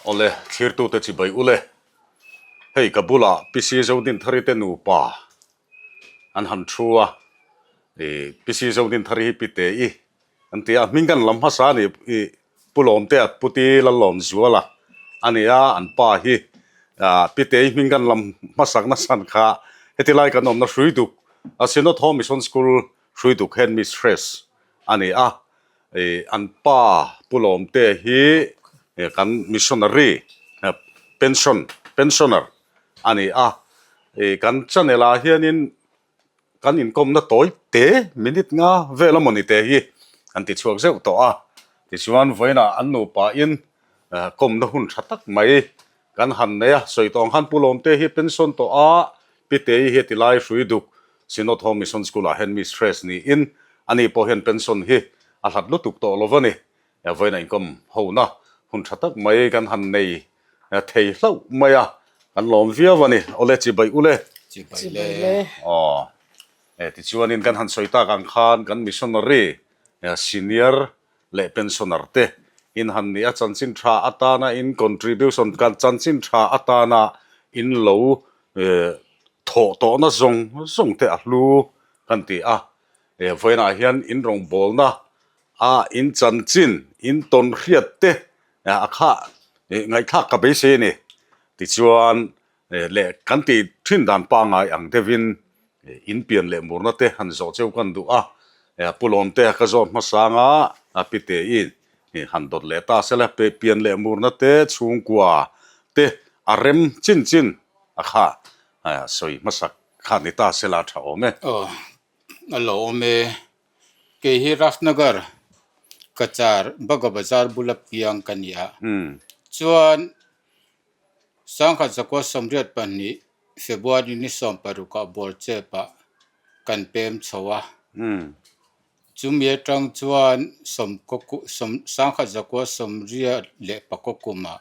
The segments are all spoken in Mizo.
Awle, thlirtute chibai ule. Hei ka bulah PC Zodinthari te nupa an han thu a, ih PC Zodinthari hi Pite i an ti a, hming kan lam hmasa a ni ih Pu Lawmtea Puti Lallawmzuala a ni a, an pa hi ah Pite i hming kan lam hmasak nasan kha heti lai kan awmna Hruiduk a Synod Home Mission School Hruiduk Headmistress a ni a, ih an pa Pu Lawmtea hi kan missionary pension pensioner a ni a, ih kan channel ah hianin kan inkawmna tawi te minute nga vel a mawni te hi an ti chhuak zeuh tawh a, tichuan vawiinah an nupa in kawmna hun tha tak mai kan han nei a, sawi tawh ang khan Pu Lawmte hi pension tawh a, Pi Tei hi ti lai hrui duk Synod Home Mission School ah hian mistress niin ani pawh hian pension hi a hlat lutuk tawh lo va ni. Vawiinah inkawm hona hun tha tak mai kan han nei thei hlauh mai a, kan lawm viau a ni. Awle chibai ule. Chibai le. Aw. Tichuanin kan han sawi tak ang khan kan missionary senior leh pensioner te in han nih a chanchin tha atana in contribution kan chanchin tha atana in lo thawh tawhna zawng zawng te a hlu kan ti a. Vawiinah hian in rawngbawlna a in chanchin in tawn hriat te a kha ngaihthlak ka beisei a ni. Tichuan leh kan tih thin dan pangngai ang deuhin in pian leh murna te han zawh cheu kan duh a, Pu Lawmte ka zawt hmasang a, Pi Tei han dawt leh ta sela pian leh murna te chhungkua te a rem chin chin a kha sawi hmasak kha ni ta sela a tha awm e. Aw a lo awm e. Kei hi Rajnagar Cachar Baga Bazar bula piang ka ni a. Chuan Sangkhat zakua 82 February ni 16 ah Bawrchep ah kan pem chho a. Chumi atang chuan 1984 kumah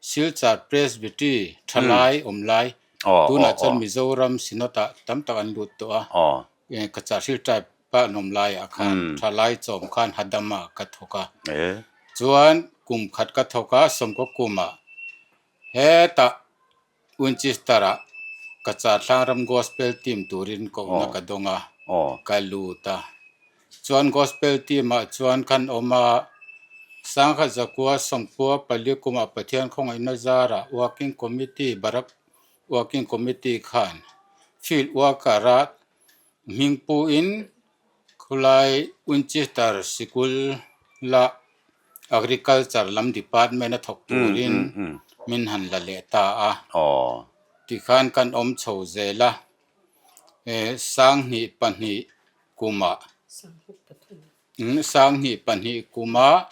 Silchar Presbytery thalai awm lai tunah chuan Mizoram Synod ah tam tak an lut tawh a. Cachar Hill Tribe a an awm laiah khan thalai chawm khan Hadam ah ka thawk a. Chuan kum khat ka thawk a sawmkaw kumah hetah Winchester ah Cachar Thlangram Gospel Team turin kohna ka dawng a, ka lut a. Chuan Gospel Team ah chuan kan awm a, Sangkhat zakua sawmkua pali kumah Pathian khawngaihna zarah Working Committee Barak Working Committee khan Field Worker a Hming puhin khulai Winchester sikul la Agriculture lam department a thawk turin min han la leh ta a. Tikhan kan awm chho zel a, 2002 kumah 2002 kuma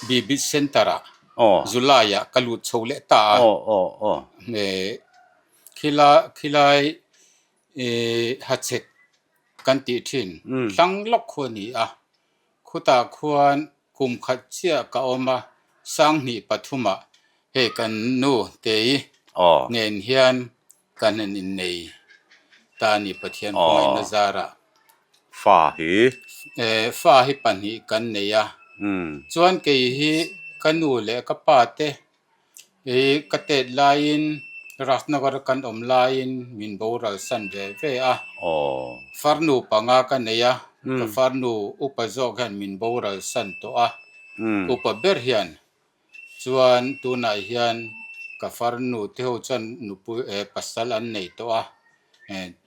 Bibit Centre ah July ah ka lut chho leh ta a. Khilai Ih hachhek kan tih thin hlang lawk khu a ni a, khutah khuan kum khat chiah ka awm a, 2003 ah hei kan nu Tei nen hian kan han innei ta a ni Pathian khawngaihna zarah. Fa hi? Fa hi pahnih kan nei a, chuan kei hi ka nu leh ka pa te Ih ka tet laiin Rajnagar kan awm laiin min boral san ve ve a. Farnu panga ka nei a, ka farnu upa zawk hian min boral san tawh a. Upa ber hian chuan tunah hian ka farnu te ho chuan nupui eh pasal an nei tawh a.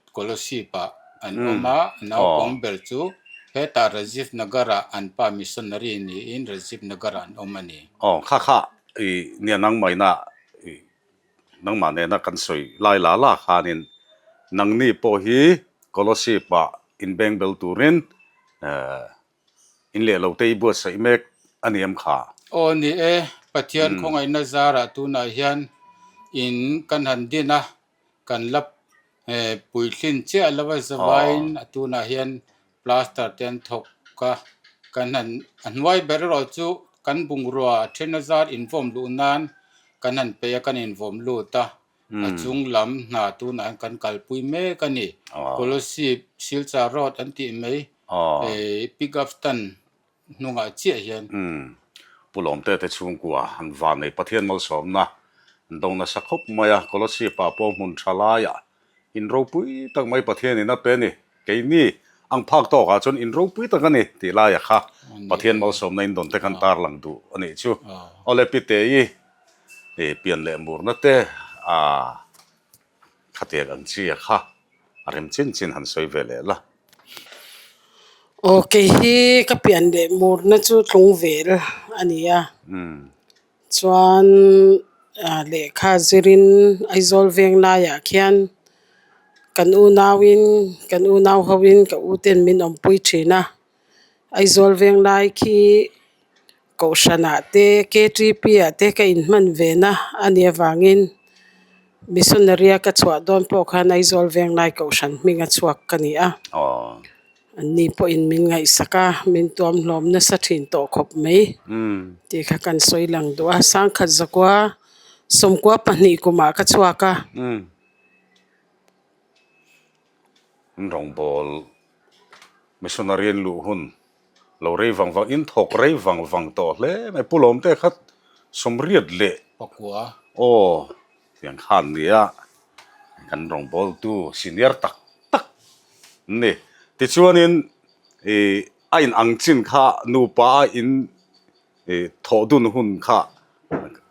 Kolasib ah an awm a, naupang ber chu hetah Rajiv Nagar ah an pa missionary niin Rajiv Nagar ah an awm a ni. Aw kha kha i nia nangmahina i nangmah nena kan sawi lai la la khanin nangni pawh hi Kolasib ah inbengbel turin In leh lo te i buatsaih mek a ni em kha? Aw ni e, Pathian khawngaihna zarah tunah hian in kan han din a, kan la puitlin chiah lo a zavaiin a tunah hian plaster te an thawk a, kan han a hnuai ber erawh chu kan bungrua then a zar invawm luh nan kan han peih a, kan invawm lut a. A chung lam hna tunah hian kan kalpui mek a ni. Kolasib Silchar Road an tih mai pick up stand hnungah chiah hian. Pu Lawmte te chhungkua an van nei Pathian malsawmna. An do nasa khawp mai a, Kolosip ah pawh hmun tha laiah in ropui tak mai Pathian in a pe a ni. Keini ang phak tawkah chuan in ropui tak a ni tih laia kha Pathian malsawmna in dawn te khan tarlang duh a nih chu. Awle Pite-i pian leh murna te a khatiang ang chi a kha a rem chin chin han sawi ve leh la. Aw kei hi ka pian leh murna chu tlungvel a ni a. Chuan lehkha zirin Aizawl veng laiah khian kan unauin kan unau hoin ka u ten min awmpui thin a. Aizawl veng lai khi Kohhranah te KTP ah te ka inhman ve na a nih avangin missionary a ka chhuah dawn pawh khan Aizawl veng lai Kohhran hming a chhuak ka ni a. Anni pawhin min ngaihsak a, min tuam hlawm nasa thin tawh khawp mai tih kha kan sawi lang duh a. Sangkhat zakua 92 kumah ka chhuak a. Rawngbawl missionary an luh hun Lo rei vang vang, in thawk rei vang vang tawh hle mai. Pu Lawmte kha sawmriat leh Pakua. Aw, tiang khan nia kan rawngbawltu senior tak tak an ni. Tichuanin ih a in ang chin kha nupa a in ih thawh dun hun kha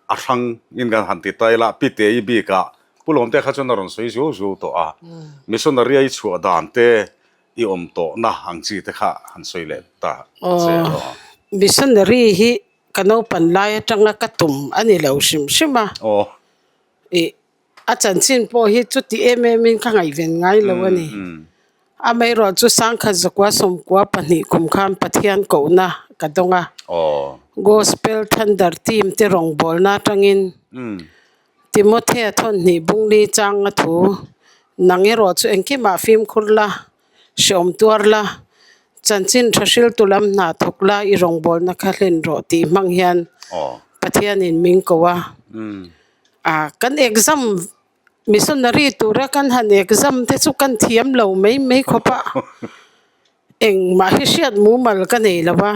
a hrang in kan han ti ta ila Pite-i bikah Pu Lawmte kha chuan a rawn sawi zuau zuau tawh a. Missionary a i chhuah dan te I awm tawhna ang chi te kha han sawi leh ta che aw. Aw, missionary hi ka naupan lai atanga ka tum a ni lo hrim hrim a. Aw. Ih, a chanchin pawh hi chuti em em in ka ngaihven ngai lo a ni. Amaherawh chu Sangkhat zakua 92 kum khan Pathian kohna ka dawng a. Aw. Gospel Thunder Team te rawngbawlna atangin Timothea thawnhnih bungli chang a thu, Nang erawh chu engkimah fimkhur la, hreawm tuar la, chanchin tha hriltu lam hna thawk la i rawngbawlna kha hlen rawh tih hmang hian Pathianin min ko a. A kan exam missionary tura kan han exam te chu kan thiam lo mai mai khawp a. Engmah hi hriat mumal ka nei lo a,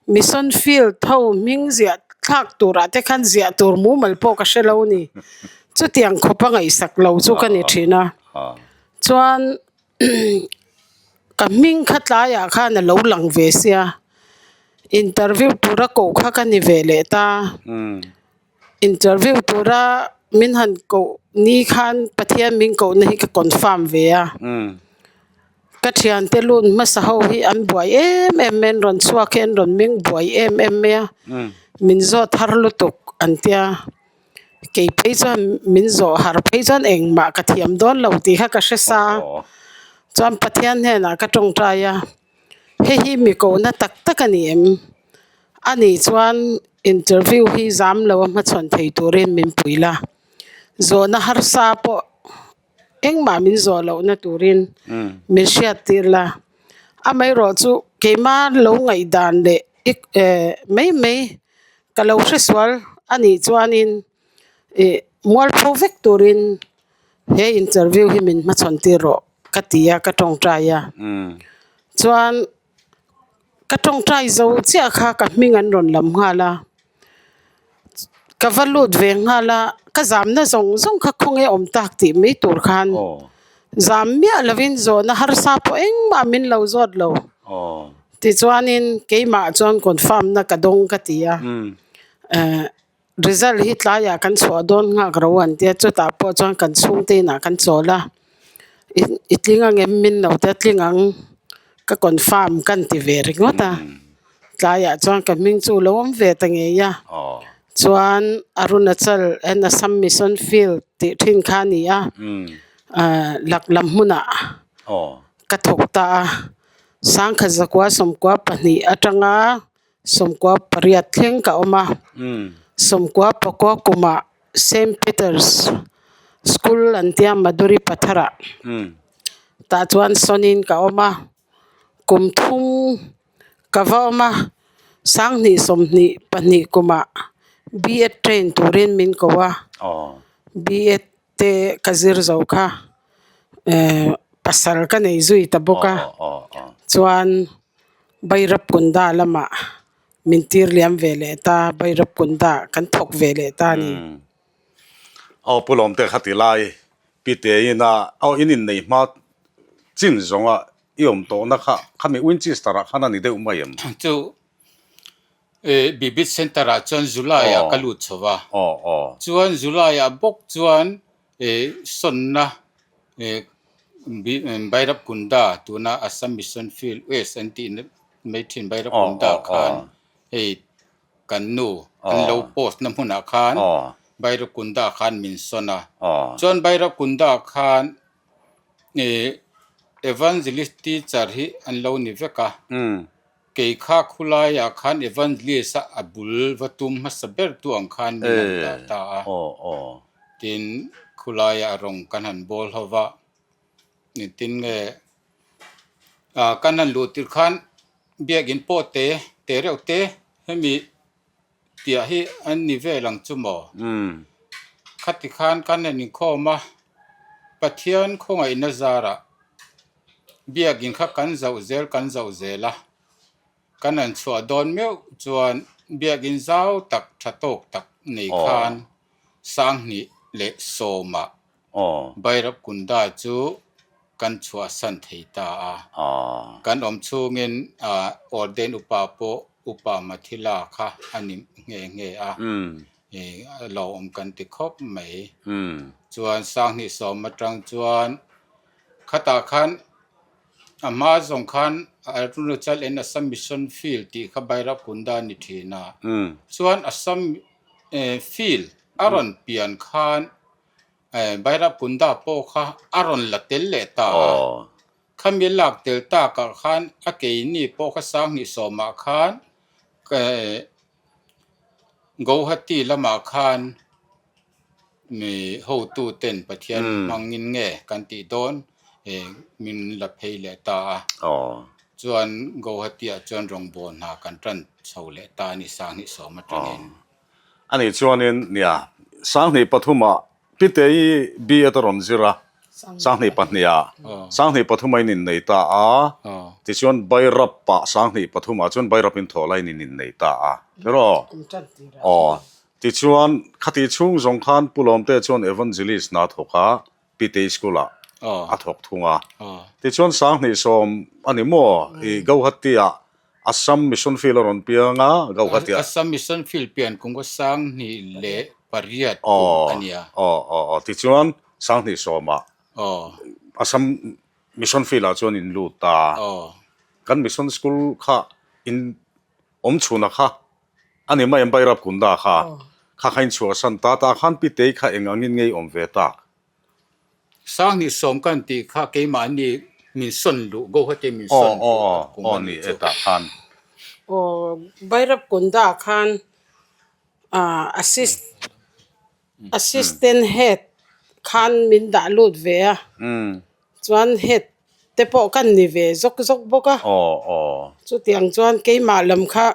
Mission Field ho hming ziah thlak turah te khan ziah tur mumal pawh ka hre lo ni. Chutiang khawpa ngaihsak lo chu ka ni thin a. Chuan ka hming kha tlaiah khan a lo lang ve sia, interview tura koh kha ka ni ve leh ta. Interview tura min han koh ni khan Pathian min kohna hi ka confirm ve a. Ka thiante lut hmasa ho hi an buai em em mai a, an rawn chhuak hi an rawn meng buai em em mai a. Min zawt har lutuk an tia. Kei phei chuan min zawh har phei chuan engmah ka thiam dawn lo tih kha ka hre sa a. Chuan Pathian hnenah ka tawngtai a. Hei hi mi kohna tak tak a ni em? A nih chuan interview hi zam lo a hmachhawn thei turin min pui la. Zawhna harsa pawh engmah min zawh lohna turin min hriat tir la. Amaherawh chu keima lo ngaihdan leh mai mai ka lo hresual a nih chuanin ih mualpho vek turin he interview hi min hmachhawn tir rawh ka ti a ka tawngtai a chuan ka tawngtai zo chiah kha ka hming an rawn lam nghal a ka va lut ve nghal a ka zamna zawng zawng kha khawnge awm tak tih mai tur khan zam miah lovin zawhna harsa pawh engmah min lo zawt lo tichuanin keimah chuan confirm na ka dawng ka ti a eh. Result hi tlaiah kan chhuah dawn nghak ro an tia chutah pawh chuan kan chhungte inah kan chawl a i tling ang em min lo tia tling ang ka confirm kan ti ve ringawt a tlaiah chuan ka hming chu lo awm ve ta ngei a chuan Arunachal and Assam Mission Field tih thin kha a ni a ah lak lam hmunah ka thawk ta a sangkhat zakua 92 atanga. 98 thleng ka awm a, 99 kumah Saint Peter's School an tia Madhuri Patharah tah chuan sawnin ka awm a, kum thum ka va awm a, 2022 kumah B Ed train turin min ko a, B Ed te ka zir zo kha eh pasal ka nei zui ta bawk a, chuan. Bairap Kunda lamah min tir liam ve leh ta, Bairap Kunda kan thawk ve leh ta a ni. Aw Pu Lawmte kha ti lai Pi Tein a aw in innei hma chin zawnga i awm tawhna kha khami Winchester ah khan a ni deuh mai em? Chu Bibit Centre ah chuan July ah ka lut chho va, chuan July ah bawk chuan sawnna Bairap Kunda tuna Assam Mission Field West an tih mai thin Bairap Kunda khan hei kan nu an lo post na hmunah khan Bairap Kunda khan min sawn a, chuan Bairap Kunda khan Evangelist teacher hi an lo ni vek a. Kei kha khulaiah khan Evangelist a a bul va tum hmasa ber tu ang khan min han dah ta a. Tin, khulaiah rawng kan han bawl ho va, engtin nge kan han luh tirh khan biakin pawh te te reuh te hemi Tiah hi an ni vel ang chu maw? Khati khan kan han inkhawm a, Pathian khawngaihna zarah biakin kha kan zoh zel kan zoh zel a, kan han chhuah dawn meuh chuan biakin zau tak tha tawk tak nei khan Sanghnih leh Sawmah Bairap Kunda chu kan chhuahsan thei ta a. Kan awm chhungin Ordain upa pawh Upa Mathila kha a ni nghe nghe a, a lo awm kan ti khawp mai. Chuan 2010 atang chuan khatah khan a hma zawng khan Arunachal and Assam Mission Field tih kha Bairap Kunda a ni thin a. Chuan Assam Field a rawn pian khan Bairap Kunda pawh kha a rawn la tel leh ta a. Khami lak tel takah khan a keini pawh kha 2010 ah khan Guwahati lamah khan mi hotu ten Pathian hmangin nge kan tih dawn min la phei leh ta a. Chuan Guwahati ah chuan rawngbawl hna kan tan chho leh ta a ni 2010 atangin. Ani chuanin nia 2003 ah Pitei bi a ta rawn zir a, 2002 ah 2003 a in innei ta a, tichuan Bairap ah 2003 ah chuan Bairap in thawh laiin in innei ta a, tiraw? Aw, tichuan khati chhung zawng khan Pu Lawmte chuan Evangelist hna thawk a, Pitei school ah a thawk thung a, tichuan 2010 a ni maw i Gauhati ah Assam Mission Field a rawn piang a, Gauhati ah. Assam Mission Field pian kum kha 2008 kum a nia. Aw, aw, aw, tichuan 2010 ah Assam Mission Field ah chuan in lut ta. Kan Mission School kha in awm chhuna kha a ni mai em Bairap Kunda kha, kha kha in chhuahsan ta, tah khan Pitei kha eng angin ngei awm ve tak? 2010 kan tih kha keimahni min sawn luh Guwahati min sawn luh kum a nih chu. Aw Bairap Kunda khan assistant head khan min dah lut ve a, chuan head te pawh kan ni ve zawk zawk bawk a, chutiang chuan keimah lam kha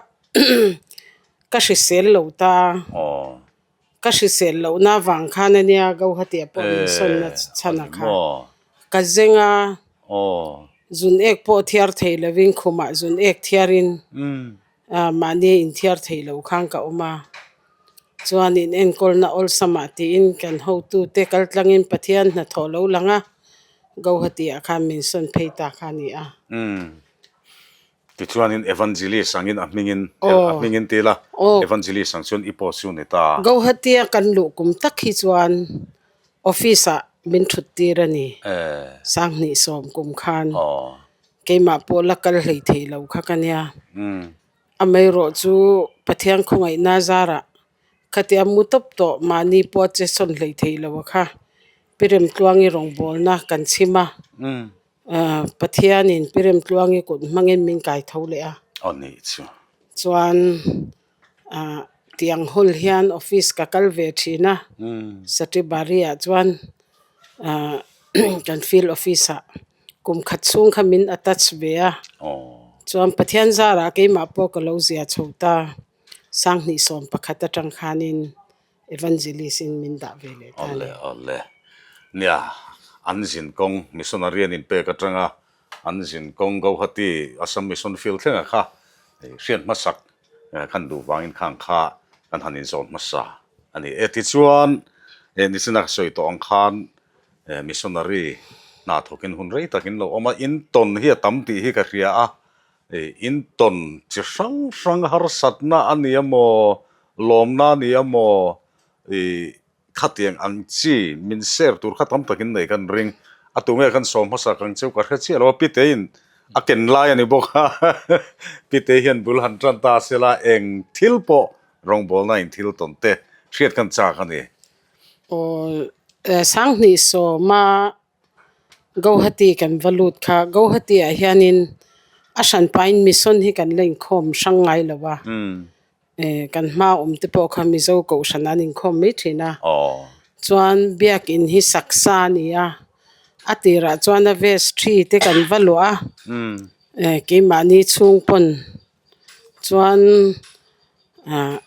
ka hrisel lo ta. Ka hrisel lohna avang khan a nia Gauhati ah pawh min sawnna chhan a kha. Ka zeng a, zun ek pawh thiar thei lovin khumah zun ek thiarin mahni inthiar thei lo khan ka awm a. Chuan in enkawlna awlsamah tiin kan hotute kaltlangin Pathian hnathawh lo lang a, Gauhati ah khan min sawn phei ta kha a ni a. Tichuanin Evangelist angin a hmingin a hmingin ti la, Evangelist ang chuan i post chu ni ta. Gauhati-a kan luh kum tak hi chuan office-ah min thut tir a ni. 2010 kum khan keimah pawh la kal hlei thei lo kha ka nia. Amaherawh chu Pathian khawngaihna zarah khatia mu tawp tawh mahni pawh a che sawn hlei thei lo a kha. Pi Remtluangi rawngbawlna kan chhim a. Pathianin Pi Remtluangi kut hmangin min kai tho leh a. Aw nih chu. Chuan tiang hawl hian office ka kal ve thin a, Satibari ah chuan kan field office ah kum khat chhung kha min attach ve a. Chuan Pathian zarah keimah pawh ka lo zia chho ta, 2011 atang khanin Evangelist in min dah ve leh ta a ni. Awle awle. Nia, an zin kawng missionary an inpek atanga an zin kawng Guwahati Assam Mission Field thlenga kha hriat hmasak kan duh vangin khang kha kan han inzawn hmasa a ni e. Tichuan. Nichina ka sawi tawh ang khan missionary hna thawkin hun rei takin lo awm a, in tawn hi a tam tih hi ka hria a, in tawn chi hrang hrang harsatna a ni emaw, lawmna a ni emaw, Khatiang ang chi min share tur kha tam takin nei kan ring. A tu nge kan sawm hmasa kang cheu ka hre chiah lo a, Piteiin a ken lai a ni bawk a, Pitei hian bul han tan ta sela eng thil pawh rawngbawlna in thil tawn te hriat kan chak a ni. Aw Sanghnih sawma Guwahati kan va lut kha, Guwahati ah hianin a hranpain mission hi kan la inkhawm hrang ngai lo a. Kan hma awm te pawh kha Mizo kohhran an inkhawm mai thin a. Chuan biakin hi saksa a ni a, a tirah chuan a vestry te kan va luah a, keimahni chhung pawn chuan ah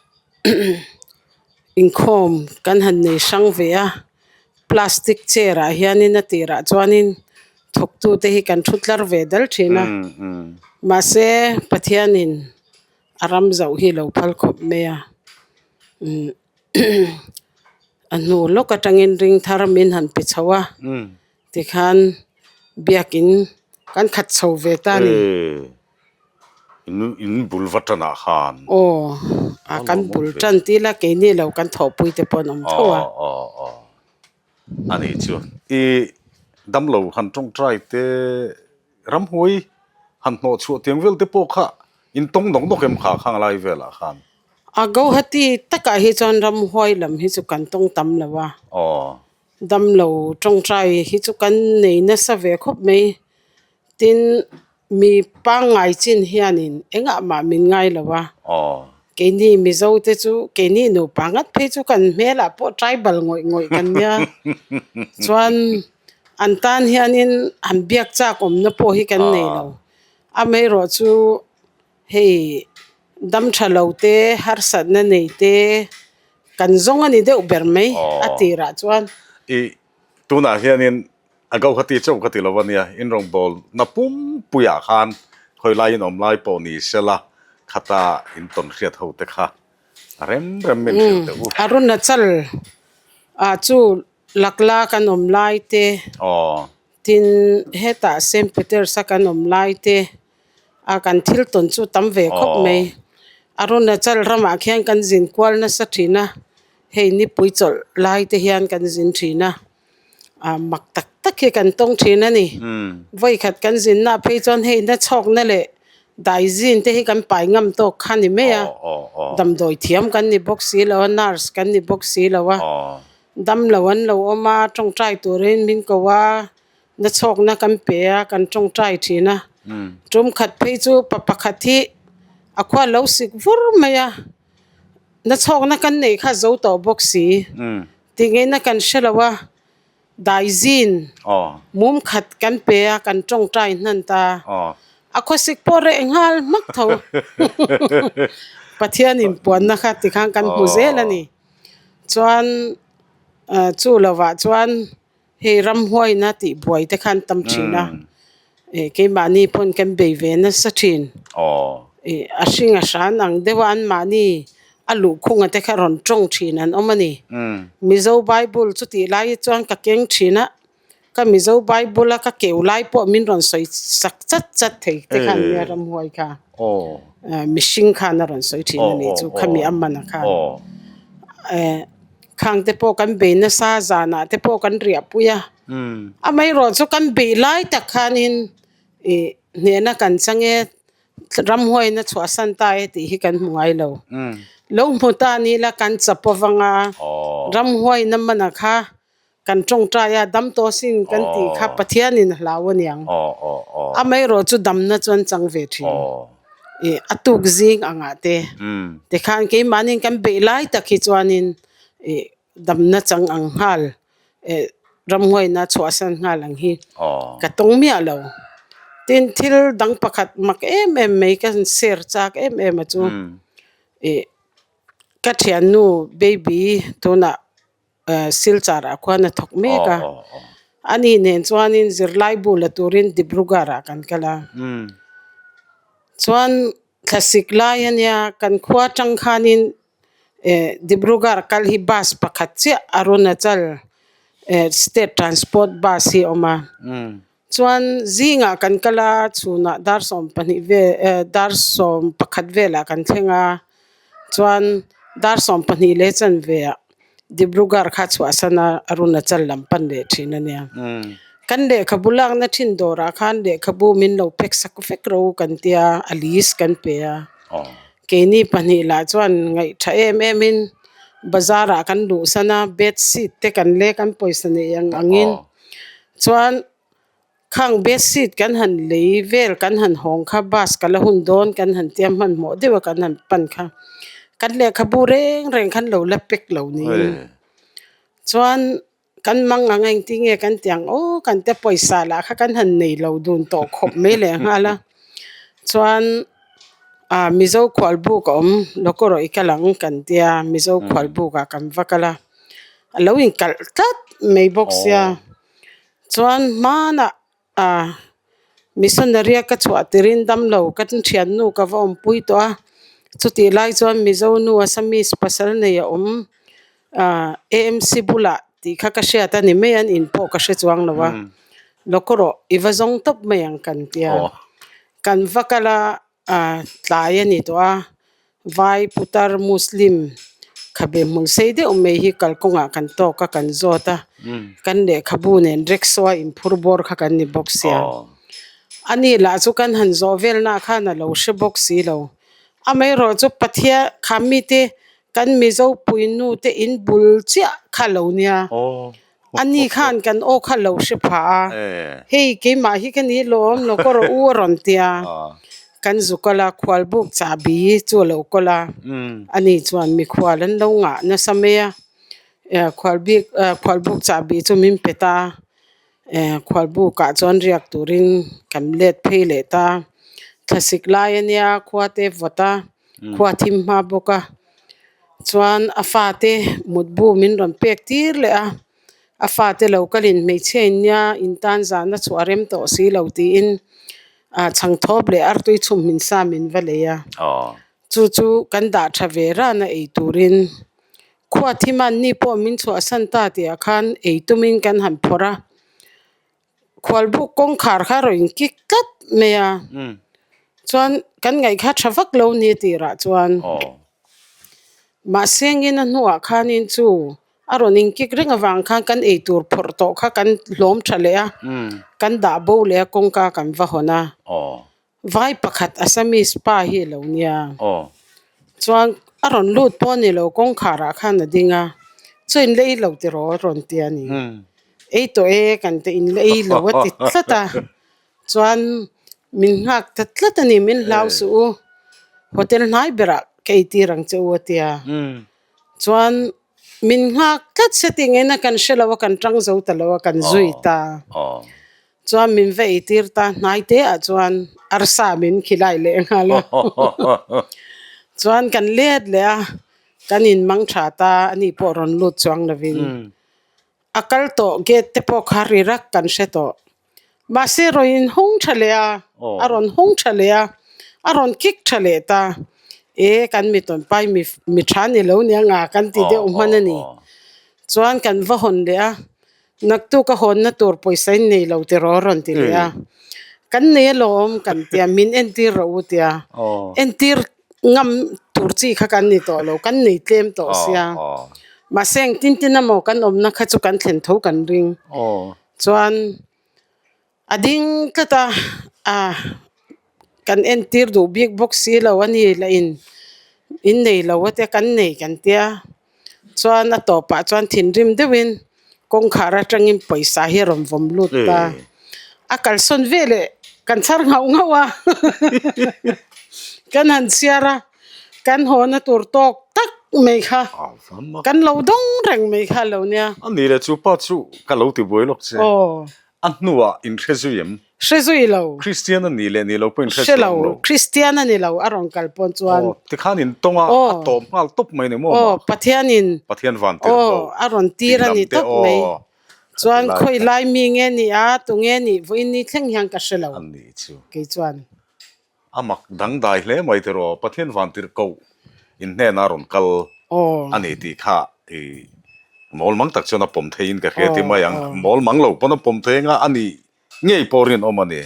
inkhawm kan han nei hrang ve a, plastic chair ah hianin a tirah chuanin thawktute hi kan thu tlar ve dal thin a, mahse Pathianin. A ram zoh hi lo phal khawp mai a umm a hnu lawk atangin ring thar min han pe chho a tikhan biakin kan khat chho ve ta a ni. In bul va tanah khan. Aw a kan bul tan tih la keini lo kan thawhpui te pawh an awm tho a. Aw aw a nih chu i damlo han tawngtai te. Ramhuai han hnawh chhuah tiang vel te pawh kha in tawng nawk nawk em kha khang lai velah khan? A Guwahati takah hi chuan ramhuai lam hi chu kan tawng tam lo a. Aw. Damlo tawngtai hi chu kan nei nasa ve khawp mai. Tin, mi pangngai chin hianin engah mah min ngai lo a. Aw. Keini Mizo te chu keini nupa ngat phei chu kan hmelah pawh tribal ngawih ngawih kan nia. Chuan. An tan hianin han biak chak awmna pawh hi kan nei lo. Amaherawh chu hei dam tha lo te, harsatna nei te kan zawng a ni deuh ber mai a tirah chuan. I tunah hianin a Guwahati chauh ka ti lo a nia, in rawngbâwl na pumpuiah khan khawi lai in awm lai pawh ni sela khata in tawn hriat ho te kha a rem rem min hrilh teh u. Arunachal ah chu Lakla kan awm lai te, tin hetah Saint Peters a kan awm lai te a kan thil tawn chu tam ve khawp mai. Arunachal ramah khian kan zin kual nasa thin a, hei nipui chawlh lai te hian kan zin thin a, ah mak tak tak hi kan tawng thin a ni. Vawikhat kan zinna phei chuan hei na chhawkna leh daizin te hi kan pai ngam tawk kha ni mai a, damdawi thiam kan ni bawk si lo a, nurse kan ni bawk si lo a. Damlo an lo awm a, tawngtai turin min ko a, nachhawkna kan pe a, kan tawngtai thin a. Tum khat phei chu pa pakhat hi a khua lo sik vur mai a, nachhawkna kan neih kha zo tawh bawk si. Tihngei na kan hre lo a, daizin mum khat kan pe a, kan tawngtai hnan ta. A khawsik pawh reh nghal hmak tho. Pathian inpuanna kha tikhan kan hmu zel a ni. Chuan chu lovah chuan hei ramhuaina tih buai te khan tam thin a, keimahni pawn kan bei ve nasa thin. A hring a hran ang deuh a anmahni a luhkhunga te kha rawn tawng thin an awm a ni. Mizo Bible chutih lai hi chuan ka keng thin a. Ka Mizo Bible a ka keu lai pawh min rawn sawi sak chat chat thei te khan nia ramhuai kha mihring khan a rawn sawi thin a nih chu khami a man a khan khang te pawh kan bei nasa zanah te pawh kan riah pui a amaherawh chu kan beih lai tak khanin ih hnehna kan chang e ramhuaina chhuahsan ta e tih hi kan hmu ngai lo lo hmu ta ni la kan chapo vang a ramhuaina man a kha. Kan tawngtai a, dam tawh sin kan tih kha Pathianin a hlau a niang. Amaherawh chu damna chu an chang ve thin. Ih a tuk zing angah te tikhan keimahniin kan beih lai tak hi chuanin ih damna chang ang nghal eh ramhuaina chhuahsan nghal ang hi ka tawng miah lo. Tin thil dang pakhat mak em em mai ka share chak em em a chu ih ka thiannu baby tunah Silchar ah khuan a thawk mek a, ani nen chuanin zirlai bu la turin Dibrugarh ah kan kal a, chuan thlasik lai ania kan khua tang khanin. Eh Dibrugarh kal hi bus pakhat chiah Arunachal eh state transport bus hi a awm a. Chuan zingah kan kal a, chhunah dar 12 vel eh dar 11 velah kan thleng a, chuan dar 12 leh chanve ah Dibrugarh kha chhuahsan a Arunachal lam pan leh thin a nia. Kan lehkhabu lakna thin dawrah khan lehkhabu min lo pack sak vek ro kan tia a list kan pe a. Keini pahnih lah chuan ngaih tha em em in bazar ah kan luhsan a bed sheet te kan lek an pawisa neih ang angin chuan khang bed sheet kan han lei vel kan han hawng kha bus ka la hun dawn kan han tia hmanhmawh deuh a kan han pan kha kan lehkhabu reng reng khan lo la pack lo niin chuan. Kan mang ang a engtin nge kan ti ang aw kan te pawisa lah kha kan han nei lo dun tawh khawp mai leh nghal a chuan ah Mizo khual buk a awm lawk erawh i kal ang kan tia Mizo khual buk ah kan va kal a a lo inkalh tlat mai bawk sia chuan hmanah Ah, missionary a ka chhuah tirin damlo ka thiannu ka va awmpui tawh a, chutih lai chuan Mizo nu Assamese pasal nei a awm ah AMC bulah tih kha ka hriat a ni mai a, an in pawh ka hre chuang lo a, lawk rawh i va zawng tawp mai ang kan tia, kan va kal a. Ah tlai a ni tawh a, vai putar muslim khabe hmul sei deuh mai hi kalkawngah kan tawk a kan zawt a, kan lehkhabu nen rickshaw a inphur bawr kha kan ni bawk sia. Ani lah chu kan han zawh velnaah khan a lo hre bawk si lo. Amaherawh chu Pathian kha mite kan Mizo puinu te in bul chiah kha lo nia. Ani khan kan aw kha lo hre pha a, hei keimah hi ka ni lawm lo ka rawh u a rawn ti a, kan zu kal a, khualbuk chahbi chu a lo kawl a, ani chuan mikhual an lo ngah nasa mai a, khualbik khualbuk chahbi chu min pe ta, khualbukah chuan riak turin kan let phei leh ta, thlasik lai a nia khua te vawt a, khua thim hma bawk a chuan a fate mutbu min rawn pek tir leh a a fate lo kalin hmeichhia in nia in tan zan a chhuah rem tawh si lo tiin ah chhangthawp leh artui chhum hmin sa min va lei a chu chu kan dah tha ve ran a ei turin khua thim a an ni pawh min chhuahsan ta tih ah khan ei tumin kan han phawrh a. Khualbuk kawngkhar kha rawn inkik tlat mai a, chuan kan ngaih kha tha vak lo ni tirah chuan mahse ngin a hnuah khanin chu a rawn inkik reng avang khan kan eitur phawrh tawh kha kan hlawm tha leh a, kan dah bo leh a kawngka kan va hawn a. Vai pakhat Assamese pa hi a lo nia. Chuan a rawn lut pawh a ni lo, kawngkhar ah khan a ding a, Chaw in la ei lo tiraw a rawn ti a ni. Ei tawh e kan te in la ei lo a ti tlat a. Chuan min nghak ta tlat a ni, min hlau suh u, hotel hnai berah ka ei tir ang che u a ti a. Chuan min nghak tlat se tih ngaihna kan hre lo a, kan tang zo ta lo a, kan zui ta. Chuan min va eitir ta hnai te ah chuan arsa min khilai leh nghal a. Chuan kan let leh a, kan in mang tha ta a ni pawh rawn lut chuang lovin a kal tawh gate te pawh kha ri rak kan hre tawh. Mahse rawn in hawng tha leh a, a rawn hawng tha leh a, a rawn kick tha leh ta. E kan mi tawnpai mi mi tha ni lo nia nga kan ti deuh hman a ni. Chuan kan va hawn leh a. Naktuk a hawnna tur pawisa in nei lo tiraw rawn ti leh a. Kan nei alawm kan tia min entir rawh u tia. Entir ngam tur chi kha kan ni tawh lo, kan nei tlem tawh sia. Mahse engtin tin emaw kan awmna kha chu kan thlen tho kan ring. Chuan a ding tlat a, ah kan entir duh bik bawk si lo a ni lah in in nei lo a tia kan nei kan tia. Chuan a tawpah chuan thinrim deuhin kawngkhar atangin pawisa hi a rawn vawm lut ta. A kalsawn veleh kan chhar nghauh nghauh a, kan han chhiar a, kan hawna tur tawk tak mai kha kan lo dawng reng mai kha a lo nia. A ni le chu pa chu ka lo ti buai lawk che. A hnuah in hre zui em? Hre zui lo. Kristian a ni leh ni lo pawh in hre chuang lo. Hre lo. Kristian a ni lo a rawn kal pawh chuan. Aw, tikhan in tawng a, a tawp nghal tawp mai ni maw mah? Aw, Pathianin. Pathian van tirh ko. Aw, a rawn tir a ni tawp mai. Chuan khawi lai mi nge ni a, tu nge nih vawiin ni thleng hian ka hre lo. A ni chu. Kei chuan. A mak dangdai hle mai tiraw, Pathian van tirh ko. In hnena rawn kal a ni tih kha i mawl mang tak chuan a pawm theiin ka hria ti mai ang. Mawl mang lo pawn a pawm thei anga a ni ngei pawh rinawm a ni.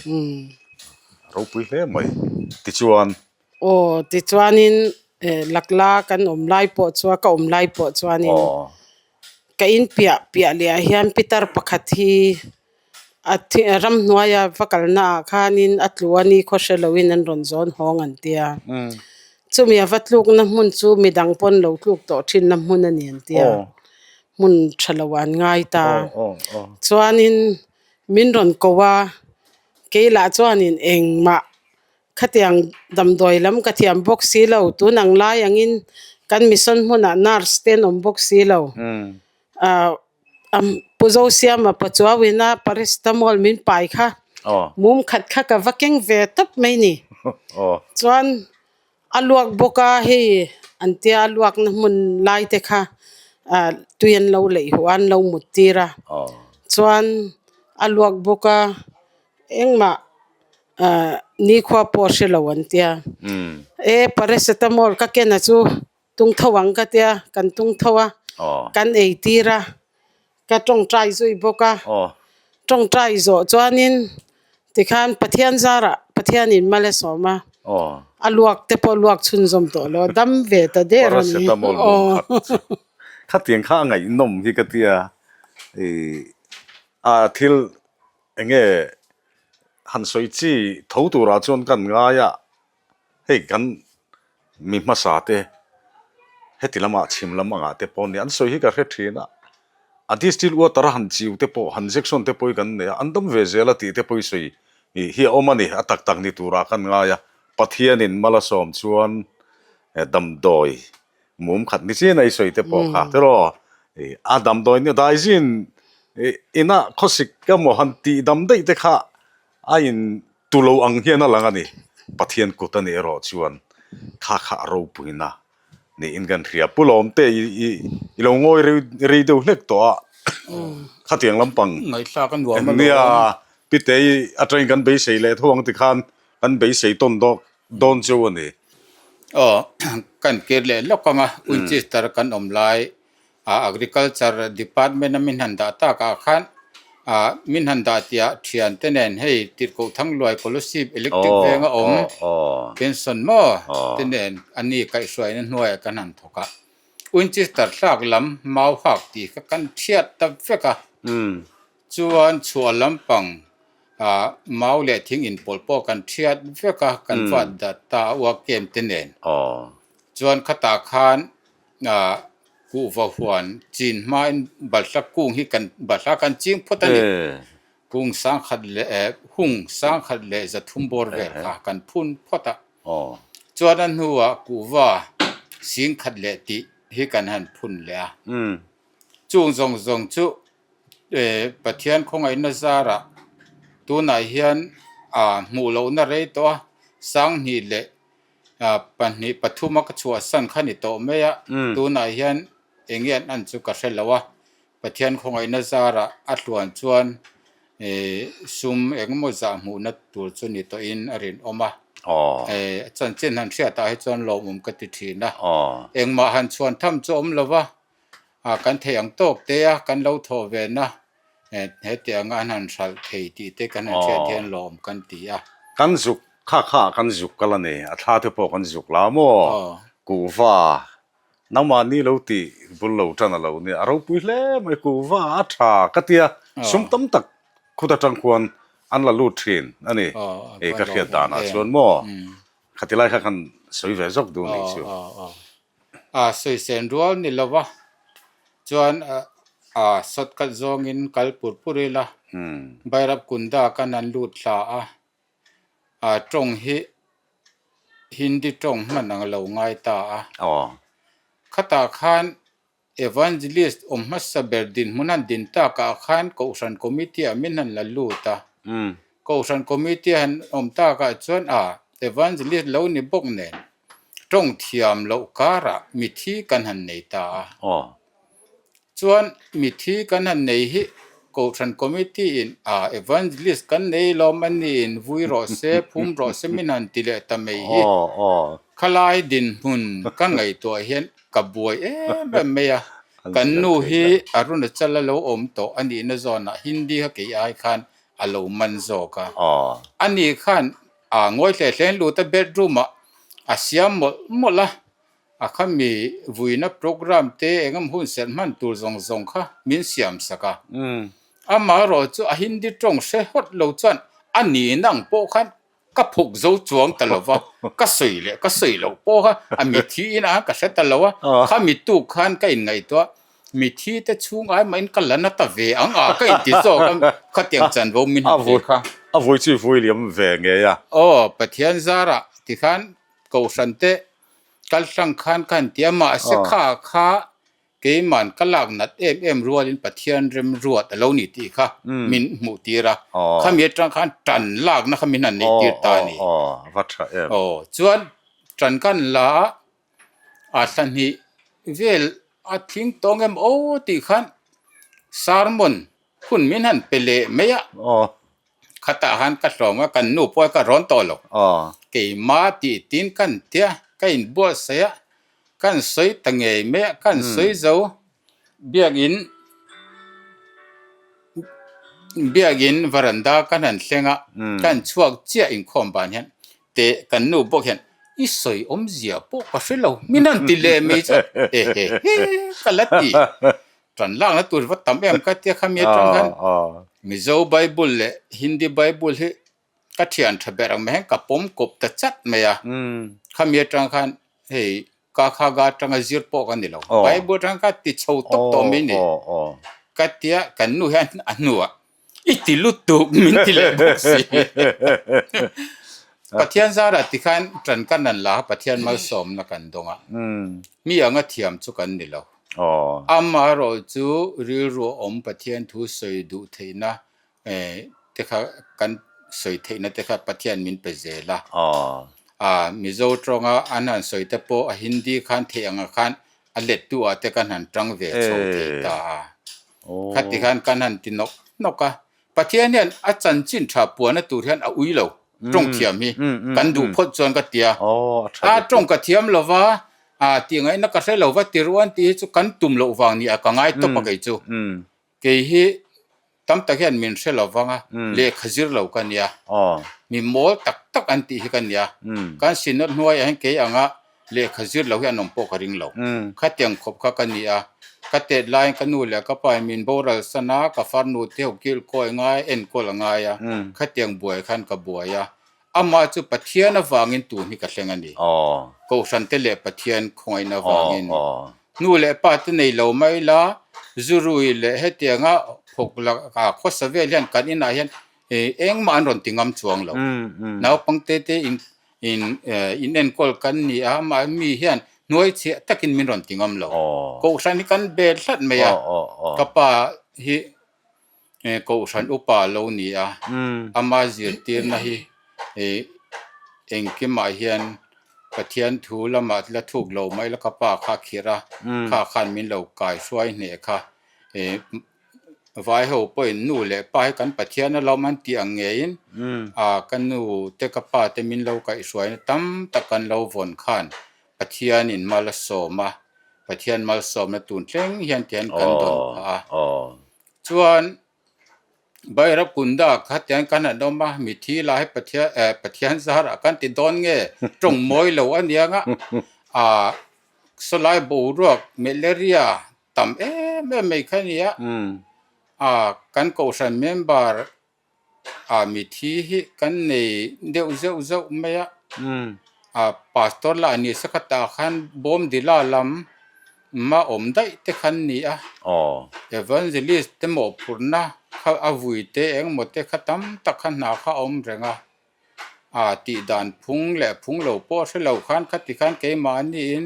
Ropui hle mai. Tichuan. Aw, tichuanin Lakla kan awm lai pawh chuan ka awm lai pawh chuanin ka in piah piah leh ah hian pitar pakhat hi a ramhnuaia va kalna ah khanin a tlu a ni khaw hre loin an rawn zawn hawng an tia. Chumi a va tlukna hmun chu midang pawn lo tluk tawh thinna hmun a ni an tia. Hmun tha lo ah an ngai ta. Chuanin min rawn ko a, kei lah chuanin engmah Khatiang damdawi lam ka thiam bawk si lo, tun ang lai angin kan mission hmunah nurse te an awm bawk si lo. Ahh Pu Zosiama Pachuauina paracetamol min pai kha mum khat kha ka va keng ve tawp mai ni. Chuan a luak bawk a hei an tia a luakna hmun lai te kha ahh tui an lo leih huh a an lo mut tir a. Chuan a luak bawk a engmah Ahh nikhua pawh a hre lo an tia. E paracetamol ka ken a chu tung tho ang ka tia, kan tung tho a, kan ei tir a, ka tawngtai zui bawk a, tawngtai zawh chuanin tikhan Pathian zarah Pathianin mal a sawm a, a luak te pawh luak chhunzawm tawh lo, dam ve ta der a ni. Paracetamol mum khat chu khatiang kha a ngaihnawm hi ka tia, ih a thil eng nge Han sawi chi tho turah chuan kan ngai a, hei kan mi hmasa te heti lamah chhim lam angah te pawh nia an sawi hi ka hre thin a, a distilled water a han chiu te pawh han injection te pawh hi kan nei a, an dam ve zel a tih te pawh hi sawi hi a awm a ni, a tak tak ni turah kan ngai a, Pathianin mal a sawm chuan damdawi mum khat ni chin a i sawi te pawh kha tiraw a damdawi nia daizin ina khawsik emaw han tih dam daih te kha a in tu lo ang hian a lang a ni Pathian kut a nih erawh chuan kha kha a ropuina niin kan hria Pu Lawmte i i i lo ngawi rei rei deuh hlek tawh a khatiang lampang Ngaihthlak a nuam alawm. Nia Pitei atangin kan beisei leh tho ang tikhan kan beisei tawn dawk dawn chu a ni. Aw, kan kir leh lawk ang a, Winchester kan awm lai a Agriculture Department a min han dah tak ah khan ah min han dah tih ah thian te nen hei Tirhkoh Thangluai Kolosip Electric veng a awm pension maw te nen a ni kaihhruaina hnuaiah kan han thawk a, Winchester thlak lam mau hak tih kha kan thiat ta vek a. Chuan chhuah lampang ah mau leh thing inpawlh pawh kan thiat vek a, kan vat dat ta a uak kem te nen. Chuan khatah khan ah kuhva huan chin hmain balhla kung hi kan balhla kan ching phawt a ni. Kung sangkhat leh eh hung sangkhat leh zathum bawr vel kha kan phun phawt a. Chuan a hnuah kuhva singkhat leh tih hi kan han phun leh a. Chung zawng zawng chu Pathian khawngaihna zarah tunah hian ah hmuh lohna rei tawh a, Sanghnih leh pahnih pathuma ka chhuahsan kha ni tawh mai a, tunah hian eng nge an an chu ka hre lo a, Pathian khawngaihna zarah a hluan chuan sum engemaw zah hmuhna tur chu ni tawhin a rinawm a, chanchin han hriatah hi chuan lawmawm ka ti thin a, engmah han chhuan tham chu a awm lo va. ah kan theih ang tawk te a kan lo thawh ve na eh hetianga an han hralh thei tih te kan han hriat hian lawm kan ti a. Kan zuk kha kha kan zuk kal a ni, a thla te pawh kan zuk la maw? Kuhva nangmahni lo tih bul lo tan a lo nia, a ropui hle mai kuhva a tha ka tia sum tam tak khut atang khuan an la lut thin a ni, hei ka hriat danah chuan maw khati lai kha kan sawi ve zawk duh nih chu. A sawisên rual ni lo va, chuan a shortcut zawngin kal pur pur ila, Bairap Kunda kan han lut thla a, a tawng hi Hindi tawng hman ang lo ngai ta a. Khatah khan Evangelist awm hmasa ber dinhmun han din takah khan Kohhran Committee ah min han la lut a. Kohhran Committee han awm takah chuan a Evangelist lo ni bawk nen tawng thiam loh karah mithi kan han nei ta a. Chuan mithi kan han nei hi Kohhran Committee in a Evangelist kan nei lawm a niin vui rawh se, phum rawh se min han ti leh ta mai hi. Kha. Khalai dinhmun ka ngaihtuah hian ka buai em em mai a, kan nu hi Arunachal a lo awm tawh a nihna zawnah Hindi kha kei ai khan a lo man zawk a. Ani khan a ngawi hle hle lut a bedroom ah a siam mawlh mawlh a, a khami vuina program te eng emaw hun serh hman tur zawng zawng kha min siam sak a. Amaherawh chu a Hindi tawng hre hawt lo chuan a nihna ang pawh khan Ka phuk zo chuang ta lo va, ka sawi leh ka sawi loh pawh kha a mithi inah ka hre ta lo a, kha mituk khan ka inngaihtuah mithi te chhung ai mahin ka la na ta ve ang a, ka inti zawk a, khatiang chanvo min han pe kha. A vui chu i vui liam ve ngei a. Aw, Pathian zarah tikhan Kohhran te kal hlang khan ka han ti a, mahse kha kha Keiman ka lak nat em em rualin Pathian remruat a lo ni tih kha min hmuh tir a, khami atang khan tan lakna kha min han neih tir ta a ni. Aw, chuan tan kan la a, a thla hnih vel a thing tawng em aw tih khan sermon hun min han pe leh mai a. Khatah khan ka hlawm a, kan nu pawh ka rawn tawh lo. Keimah tih tin kan tia, ka inbuatsaih a, kan sawi ta ngei mai a, kan sawi zo. Biakin biakin varanda kan han thleng a, kan chhuak chiah inkhawm ban hian teh kan nu bawk hian i sawi awmzia pawh ka hre lo, min han ti leh mai chuan ehe he ka la ti. Tan lakna tur va tam em ka tia khami atang khan Mizo Bible leh Hindi Bible hi ka thian tha ber ang mai hian ka pawm kawp ta chat mai a. Khami atang khan hei ka kha ga atanga zir pawh ka ni lo. Bible atang kha ti chho tawp tawh mai ni. Ka tia kan nu hian a hnuah I ti lutuk min ti leh bawk si. Pathian zarah tikhan tan kan an la a, Pathian malsawmna kan dawng a. Mi anga thiam chu kan ni lo. Amaherawh chu rilru a awm Pathian thu sawi duh theihna te kha kan sawi theihna te kha Pathian min pe zel a. Mizo tawnga an han sawi te pawh a Hindi khan theih anga khan a lettu ah te kan han tang ve chho thei ta a. Khati khan kan han ti nawk nawk a, Pathian hian a chanchin tha puahna tur hian a ui lo, tawng thiam hi kan duh phawt chuan ka ti a. A tawng ka thiam lo va, tih ngaihna ka hre lo va ti ruan tih hi chu kan tum loh vang ni a ka ngai tawp a kei chu. Kei hi Tam tak hian min hre lo vang a, lehkha zir lo ka nia. Mi mawl tak tak an tih hi ka nia. Kan synod hnuaiah hian kei anga lehkha zir lo hi an awm pawh ka ring lo. Khatiang khawp kha ka ni a. Ka tet laiin ka nu leh ka pa in min boral san a, ka farnu te ho kilkawi ngai, enkawl a ngai a. Khatiang buai khan ka buai a. Amah chu Pathian avangin tun hi ka thleng a ni. Kohhran te leh Pathian khawngaihna avangin. Nu leh pa te nei lo mai la, zurui leh hetianga phawk lakah khawsa vel hian kan inah hian engmah an rawn ti ngam chuang lo. Naupang te te in in enkawl kan ni a, amah mi hian hnuai chhiah takin min rawn ti ngam lo. Kohhran hi kan bel hlat mai a, ka pa hi Kohhran upa a lo ni a, ama zirtirna hi engkimah hian Pathian thu lamah la thuk lo mai la ka pa kha a khirh a, kha khan min lo kai hruai hneh kha. Vai ho pawhin nu leh pa hi kan Pathian a lawm an tih ang ngeiin ka nu te ka pa te min lo kaihhruaina tam tak kan lo vawn khan Pathianin mal a sawm a, Pathian malsawmna tun thleng hian tihian kan dawn phah a. Chuan Bairap Kunda kha tiang kan han awm a, mithi lah hi Pathian eh Pathian zarah kan ti dawn nge tawng mawi lo a niang a, ah sawlai boruak malaria tam em em mai kha a ni a, ah kan kohhran member A mithi hi kan nei deuh zeuh zeuh mai a, a pastor lah ni se khatah khan Bawmdila lam ma awm daih te khan ni a, evangelist te mawhphurhna kha a vui te engemaw te kha tam tak kha hna kha a awm reng a, a tih dan phung leh phung lo pawh hre lo khan khati khan keimahniin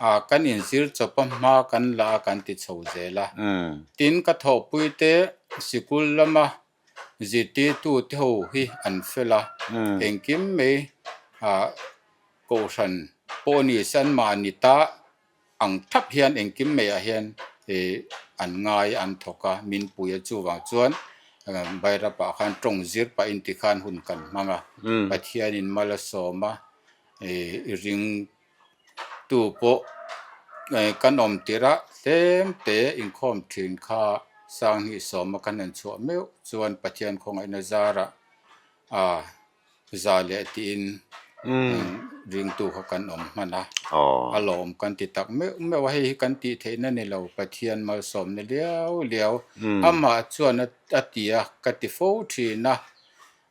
a kan inzir chawp a hma kan la a kan ti chho zel a. Tin ka thawhpui te sikul lama zirtirtu te ho hi an fel a, engkim mai ah kohhran pawh ni se an mahni ta ang thap hian engkim mai ah hian ih an ngai an thawk a min pui a chuvang chuan Bairap ah khan tawng zir pahin tikhan hun kan hmang a, Pathianin mal a sawm a. I ringtu pawh kan awm tirh a tlem te inkhawm thin kha Sanghnih sawma kan han chhuah meuh chuan Pathian khawngaihna zarah a za leh tiin ringtu kha kan awm hman a, a lawm kan ti tak meuh meuh a, hei hi kan tih theihna ni lo Pathian malsawmna liau liau amah chuan a ti a ka ti fo thin a,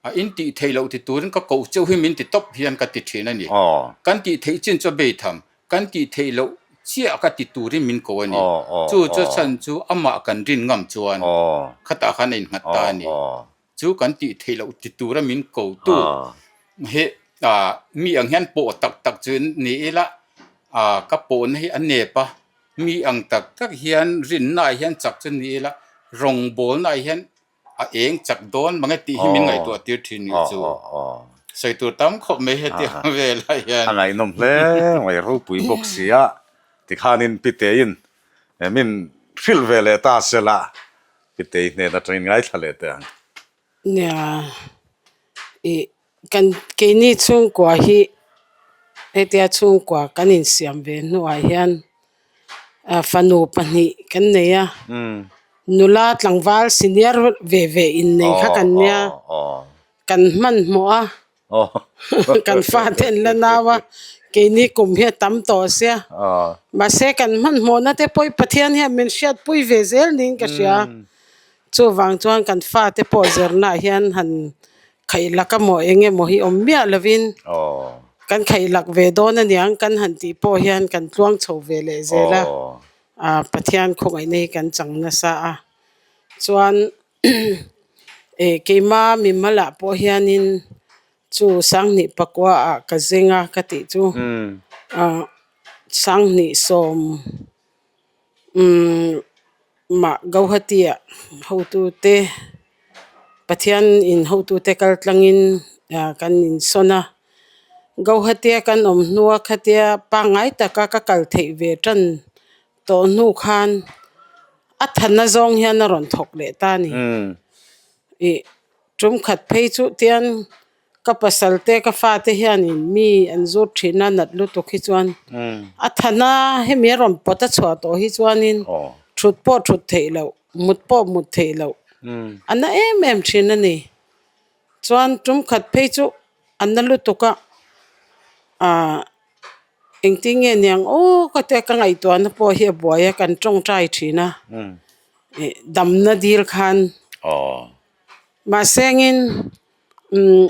a in tih theih loh ti turin ka koh cheu hi min ti tawp hian ka ti thin a ni, kan tih theih chin chu a bei tham, kan tih theih loh chiah ka ti turin min ko a ni, chu chu chhan chu amah kan rin ngam chuan khatah khan a innghat ta a ni. Chu kan tih theih loh ti tura min ko tu hi mi ang hian pawh tak tak chu ni ila ka pawhna hi a nep a, mi ang tak tak hian rinna ah hian chak chu ni ila rawngbawlna ah hian a eng chak dawn mange tih hi min ngaihtuah tir thin ni chu sawi tur tam khawp mai heti ang velah hian. A ngaihnawm hle mai ropui bawk sia tikhanin Pitein min hrilh ve leh ta sela Pitei hnen atangin ngaithla leh teh ang. Nia, ih kan keini chhungkua hi hetia chhungkua kan insiam ve hnuah hian fanu pahnih kan nei a, nula tlangval senior ve ve innei kha kan nia, kan hmanhmawh a. Kan fate an la nau a, keini kum hi a tam tawh sia. Mahse kan hmanhmawhna te pawh hi Pathian hian min hriatpui ve zel niin ka hria. Chuvang chuan kan fate pawh zirnaah hian han khaihlak emaw eng emaw hi awm miah lovin kan khaihlak ve dawn aniang kan han tih pawh hian kan tluang chho ve leh zel a. Pathian khawngaihna hi kan chang nasa a. Chuan Eh keima mimalah pawh hianin chu sanghnih pakua ah ka zeng a ka tih chu ah sanghnih sawm umm mah Gauhati ah hotute Pathian in hotute kal tlangin ah kan insawn a Gauhati a kan awm hnua khatia pangngai taka ka kal theih ve tan Tawh hnu khan a thanna zawng hian a rawn thawk leh ta a ni. Ih tum khat phei chu tian ka pasal te ka fate hianin mi an zut thin a nat lutuk hi chuan a thana hemi a rawn pawt a chhuah tawh hi chuanin thut pawh thut theih loh mut pawh mut theih loh a na em em thin a ni. Chuan tum khat phei chu a na lutuk a ah. Engtin nge niang aw ka tia ka ngaihtuahna pawh hi a buai a kan tawngtai thin a ih damna dil khan mahsengin umm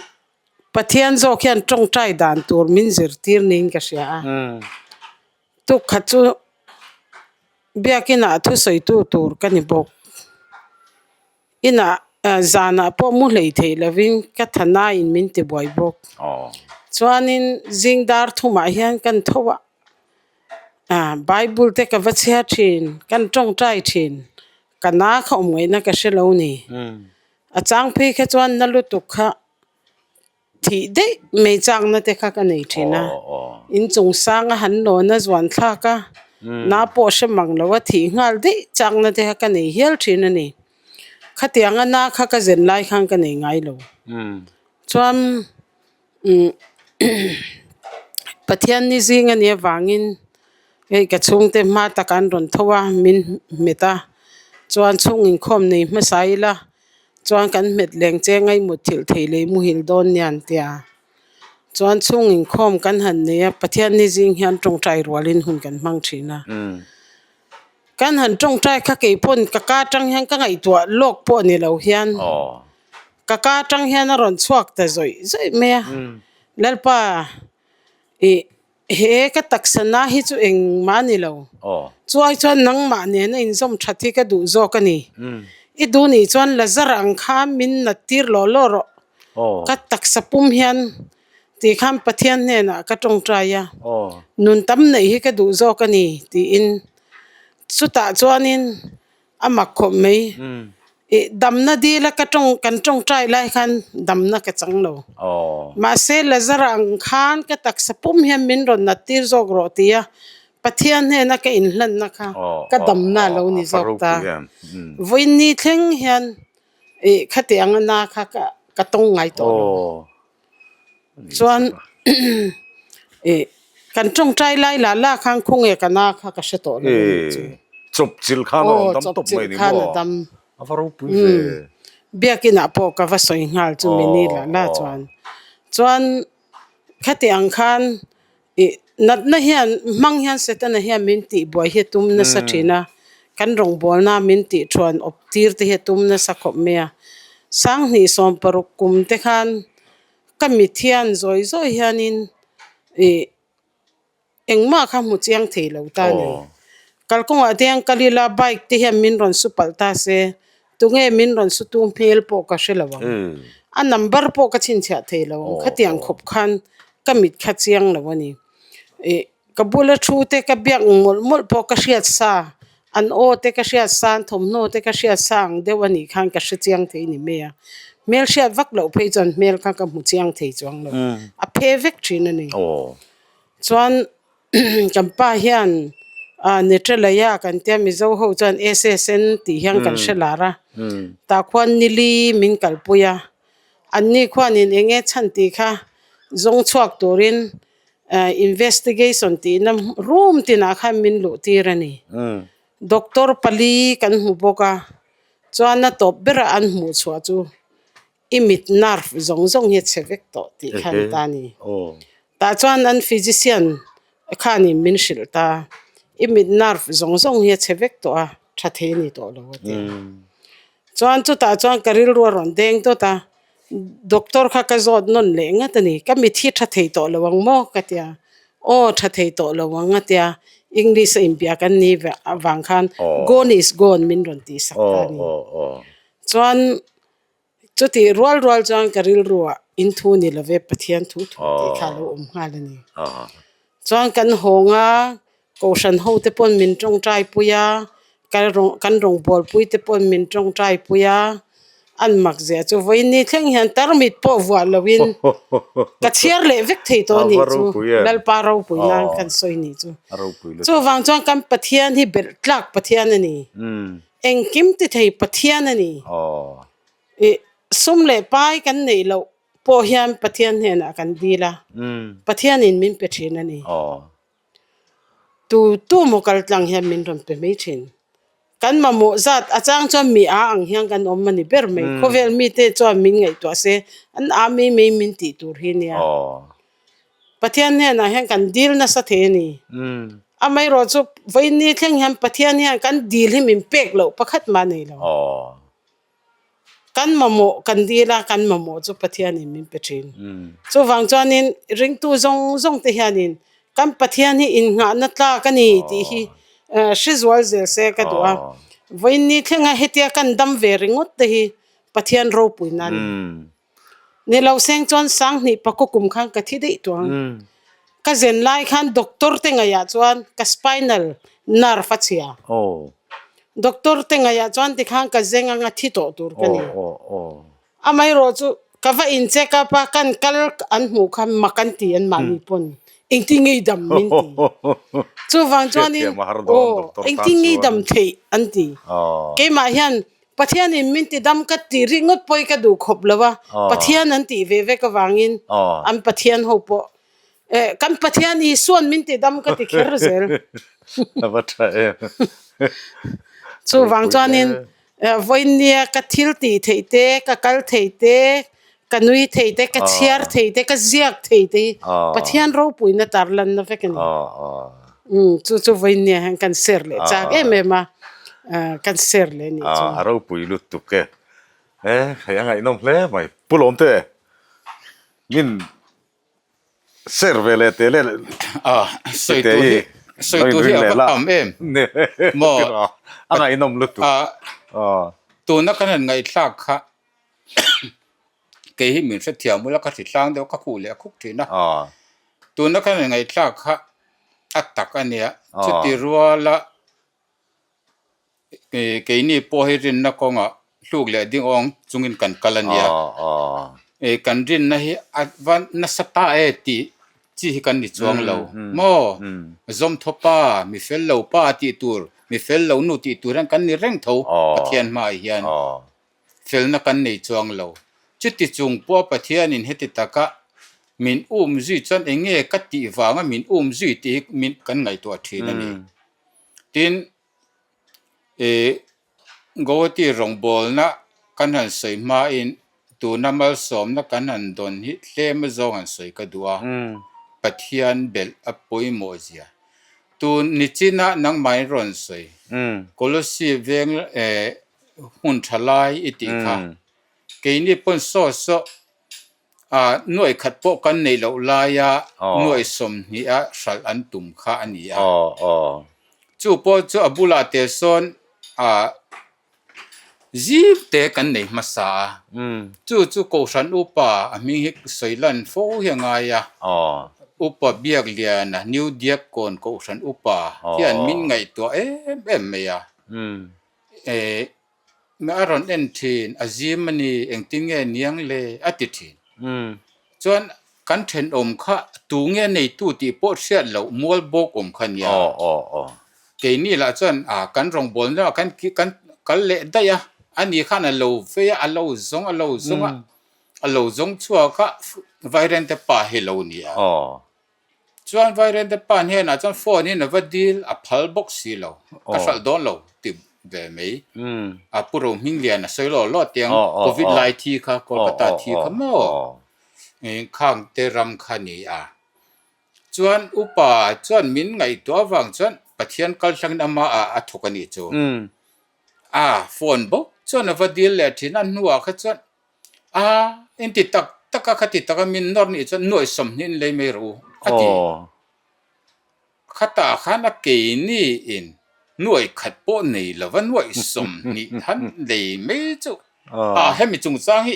Pathian zawk hian tawngtai dan tur min zirtir niin ka hria a tukkhat chu biakinah thusawitu tur ka ni bawk. Inah zanah pawh mu hlei theih lovin ka thanain min ti buai bawk. Chuanin zing dar thumah hian kan tho a, Bible te ka va chhiar thin, kan tawngtai thin, ka na kha awm ngaihna ka hre lo ni. A chang phei kha chuan na lutuk kha. Thih daih mai chakna te kha ka nei thin a, inchung sanga han lawn a zuan thlak a, na pawh hre mang lo a thih nghal daih chakna te kha ka nei hial thin a ni. Khatianga na kha ka zen lai khan ka nei ngai lo. Chuan umm Pathian ni zing a nih avangin hei ka chhungte hma takah an rawn tho a, min hmet a, chuan chhung inkhawm nei hmasa ila. Chuan kan hmet leng che ngai mut thilh thei leh muhil dawn nia an ti a. Chuan chhung inkhawm kan han nei a, Pathian ni zing hian tawngtai rualin hun kan hmang thin a. Kan han tawngtai kha kei pawn ka ka atang hian ka ngaihtuah lawk pawh ni lo hian ka ka atang hian a rawn chhuak ta zawih zawih mai a. Lalpa ih He ka taksa na hi chu engmah a ni lo. Chuai chuan nangmah nena inzawm that hi ka duh zawk a ni. I duh nih chuan Lazar ang kha min nat tir lawh lawh rawh. Ka taksa pum hian tih khan Pathian hnenah ka tawngtai a, nun tam neih hi ka duh zawk a ni tiin. Chutah chuanin A mak khawp mai. Ih damna dila ka tawng kan tawngtai lai khan damna ka chang lo. Mahse Lazara ang khan ka taksa pum hian min rawn nat tir zawk rawh tia Pathian hnena ka inhlanna kha ka damna a lo ni zawk ta. Vawiin thleng hian ih khati anga na kha ka tawng ngai tawh lo. Chuan. Ih kan tawngtai lai lah lah khan khawnge ka na kha ka hre tawh lo a nih chu. Chawpchilh khan a rawn dam tawp mai ni maw? A va ropui ve. Biakinah pawh ka va sawi nghal chu mini lah lah chuan. Chuan khati ang khan ih natna hian hmang hian Setana hian min tihbuai hi a tum nasa thin a, kan rawngbawlna min tih thuan awp tir te hi a tum nasa khawp mai a. Sanghnih 16 kum te khan Ka mit hian zawi zawi hianin ih engmah kha hmu chiang thei lo ta a ni. Kalkawngah te hian kal ila bike te hian min rawn su palh ta se, tunge min rawn su tu hmel pawh ka hre lo ang. A number pawh ka chhinchhiah thei lo ang. Khatiang khawp khan ka mit kha chiang lo a ni. Ih Ka bula thu te ka biak mawlh mawlh pawh ka hriat sa, an aw te ka hriat sa, an thawmhnaw te ka hriat sa ang deuh a nih khan ka hre chiang thei ni mai a. Hmel hriat vak loh phei chuan hmel kha ka hmu chiang thei chuang lo. A phe vek thin a ni. Chuan kan pa hian Netralaya kan tia Mizo ho chuan SSN tih hian kan hre lar a, tah khuan nili min kalpui a, anni khuanin eng nge chhan tih kha zawng chhuak turin Investigation tihna room tinah khan min luh tir a ni. Doctor pali kan hmu bawk a, chuan a tawp berah an hmuh chhuah chu i mit nerve zawng zawng hi a chhe vek tawh tih kha an ta a ni. Tah chuan an physician khanin min hrilh ta, i mit nerve zawng zawng hi a chhe vek tawh a, tha thei a ni tawh lo a ti a. Chuan chutah chuan ka rilru a rawn deng dawt a, Doctor kha ka zawt nawn leh ngat a ni. Ka mit hi tha thei tawh lo ang maw? ka ti a. Aw, tha thei tawh lo ang a ti a. English a inbiak an ni avang khan gone is gone min rawn tih sak ta a ni. Chuan chutih rual rual chuan ka rilruah in thu ni love Pathian thu thu tih kha a lo awm nghal a ni. Chuan kan hawng a, Kohhran ho te pawn min tawngtai pui a, kan rawngbawlpui te pawn min tawngtai pui a, an mak zia chu vawiin thleng hian tarmit pawh vuah loin ka chhiar leh vek thei tawh a nih chu, Lalpa ropui nan kan sawi nih chu. Chuvang chuan kan Pathian hi belh tlak Pathian a ni, engkim ti thei Pathian a ni. Ih sum leh pai kan neih loh pawh hian Pathian hnenah kan dil a, Pathianin min pe thin a ni. Tu tu maw kal tlang hian min rawn pe mai thin. Kan mamawh zat a chang chuan mi a ang hian kan awm a ni ber mai. Khawvel mite chuan min ngaihtuah se an a mai mai min tih tur hi nia. Pathian hnenah hian kan dil nasa thei a ni. Amaherawh chu vawiin thleng hian Pathian hian kan dil hi min pek loh pakhat mah nei lo. Kan mamawh kan dil a, kan mamawh chu Pathianin min pe thin. Chuvang chuanin ringtu zawng zawng te hianin kan Pathian hi innghahna tlak a ni tih hi hre zual zel se ka duh a. Vawiin thlenga hetia kan dam ve ringawt te hi Pathian ropuina a ni. Ni lo seng chuan sanghnih pakaw kum khan ka thi daih tuang. Ka zen lai khan doctor te ngaihah chuan ka spinal nerve a chhia. Doctor te ngaihah chuan tikhan ka zeng anga thi tawh tur ka ni. Amaherawh chu ka va in check up a, kan kal an hmuh kha mak an ti an mahni pawn engtin ngei dam min ti. Chuvang chuanin aw engtin ngei dam theih an ti. Keimah hian Pathianin min ti dam ka ti ri ngawt pawh hi ka duh khawp lo a, Pathian an tih ve vek avangin an Pathian ho pawh eh kan Pathian Isuan min ti dam ka ti kher zel. A va tha em. Chuvang chuanin vawinia ka thil tih theih te, ka kal theih te, ka nui thei te, ka chhiar thei te, ka ziak thei te hi Pathian ropuina tarlanna vek a ni. Chu chu vawinia hian kan share leh chak em em a, kan share leh a nih chu. A ropui lutuk e. E, hei a ngaihnawm hle mai. Pu Lawmte, min share ve leh teh leh. Sawi tur hi, sawi tur hi a va tam em. Maw? A ngaihnawm lutuk. Tuna kan han ngaihthlak kha Kei hi min hrethiam ula ka hritlang deuh ka khuh leh a khuk thin a. Tuna ka rawn ngaihthlak kha a tak a nia. Chuti ruala keini pawh hi rinna kawngah hluk leh ding awng chungin kan kal a nia. Kan rinna hi a va nasa ta e tih chi hi kan ni chuang lo maw? Zawmthaw pa, mi fel lo pa tih tur, mi fel lo nu tih tur hian kan ni reng tho Pathian hmaah hian. Felna kan nei chuang lo. Chuti chung pawh Pathianin heti taka Min um zui chuan eng nge ka tih vanga min um zui tih hi min kan ngaihtuah thin a ni. Tin, ih Guwahati rawngbawlna kan han sawi hmain tuna malsawmna kan han dawn hi tlem azawng han sawi ka duh a, Pathian belh a pawimawh zia. Tun nichina nangmahin rawn sawi, Kolosip veng hmun tha lai i tih kha, keini pawn saw saw Ah, nuaih khat pawh kan neih loh laia nuaih sawmhniha hralh an tum kha a ni a. Chu pawh chu a bulah te sawn ah zim te kan nei hmasa a. Chu chu Kohhran Upa a hming hi sawi lan fo hi a ngai a. Upa Biakliana, New Diakkawn Kohhran Upa hian min ngaihtuah em em mai a. Eh. A rawn en thin, a zim a ni, engtin nge niang le? a ti thin. Chuan kan thenawm kha tu nge neitu tih pawh hriat loh mual bawk awm kha nia. Keini lah chuan a kan rawngbawlna ah khan kan kal leh daih a, ani khan a lo vei a, a lo zawng a lo zawng a, a lo zawng chhuak a, Vairengte pa hi lo ni a. Chuan Vairengte pa hnenah chuan phone in a va dil a phal bawk si lo, ka hralh dawn lo ti ve mai. A pu Rohminglian a sawi lawh lawh tiang Covid lai thi kha Kolkata thi kha maw khang te ram kha ni a. Chuan upa chuan min ngaihtuah avang chuan Pathian kal hlangin amah ah a thawk a nih chu. A phone bawk chuan a va dil leh thin a hnuah kha chuan A, inti tak tak a, khati taka min nawr nih chuan nuaih 20 in lei mai rawh u, a ti. Khatah khan a keini in nuaih khat pawh nei lova nuaih 20 han lei mai chu a, hemi chungchang hi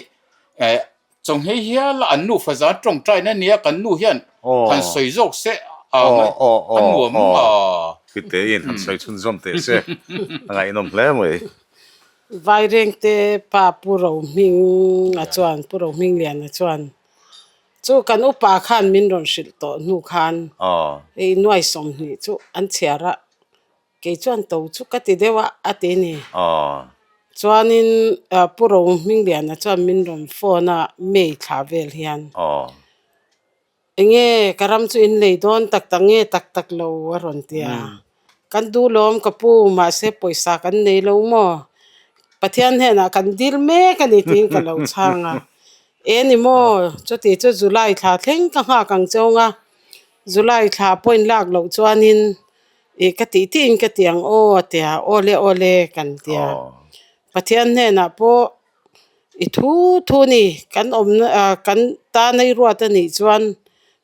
eh chawnghei hiala an nufa zan tawngtaina nia kan nu hian han sawi zawk se a a nuam a. Pitein han sawi chhunzawm teh se a ngaihnawm hle mai. Vairengte pa Pu Rohminga chuan, Pu Rohmingliana chuan, Chu kan upa khan min rawn hrilh tawh hnu khan hei nuai 20 chu an chhiar a, kei chuan to chu ka ti deuh a, a ti a ni. Chuanin Pu Rohmingliana chuan min rawn phone a, May thla vel hian. Enge ka ram chu in lei dawn tak tak nge tak tak lo a rawn ti a. Kan duh lawm ka pu mahse pawisa kan nei lo maw? Pathian hnenah kan dil mek a ni tiin ka lo chhang a. E ni maw chuti chu July thla thleng ka nghak ang che awng a, July thla point lak loh chuanin ih ka tih tiin ka ti ang aw a ti a, awle awle kan ti a. Pathian hnenah pawh I thu thu ni, kan awmna ah kan tan a i ruat a nih chuan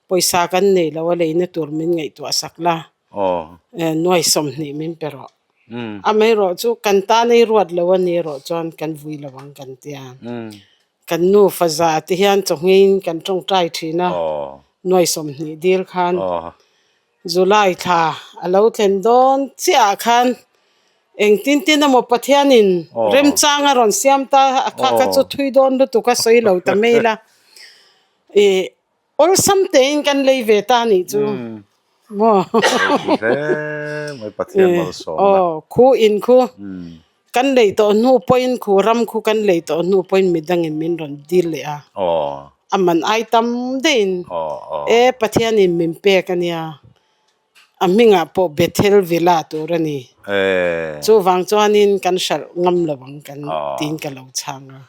pawisa kan nei lo a leina tur min ngaihtuah sak la, nuai 20 min pe rawh. Amaherawh chu kan tan a i ruat lo a nih erawh chuan kan vui lo ang kan ti a. Kan nu faza te hian chawhngeiin kan tawngtai thin a, nuai 20 dil khan. July thla a lo thlen dawn chiah ah khan engtin tin emaw Pathianin remchang a rawn siam ta a kha kha chu thui dawn lutuk a sawi lo ta mai la ih awlsam tein kan lei ve ta a nih chu maw aw khu in khu kan lei tawh hnu pawhin khu ram khu kan lei tawh hnu pawhin midangin min rawn dil leh a. A man ai tam deihin e Pathianin min pek a nia, a hmingah pawh Bethel Villa tur a ni. Chuvang chuanin kan hralh ngam lo ang kan tiin ka lo chhang a.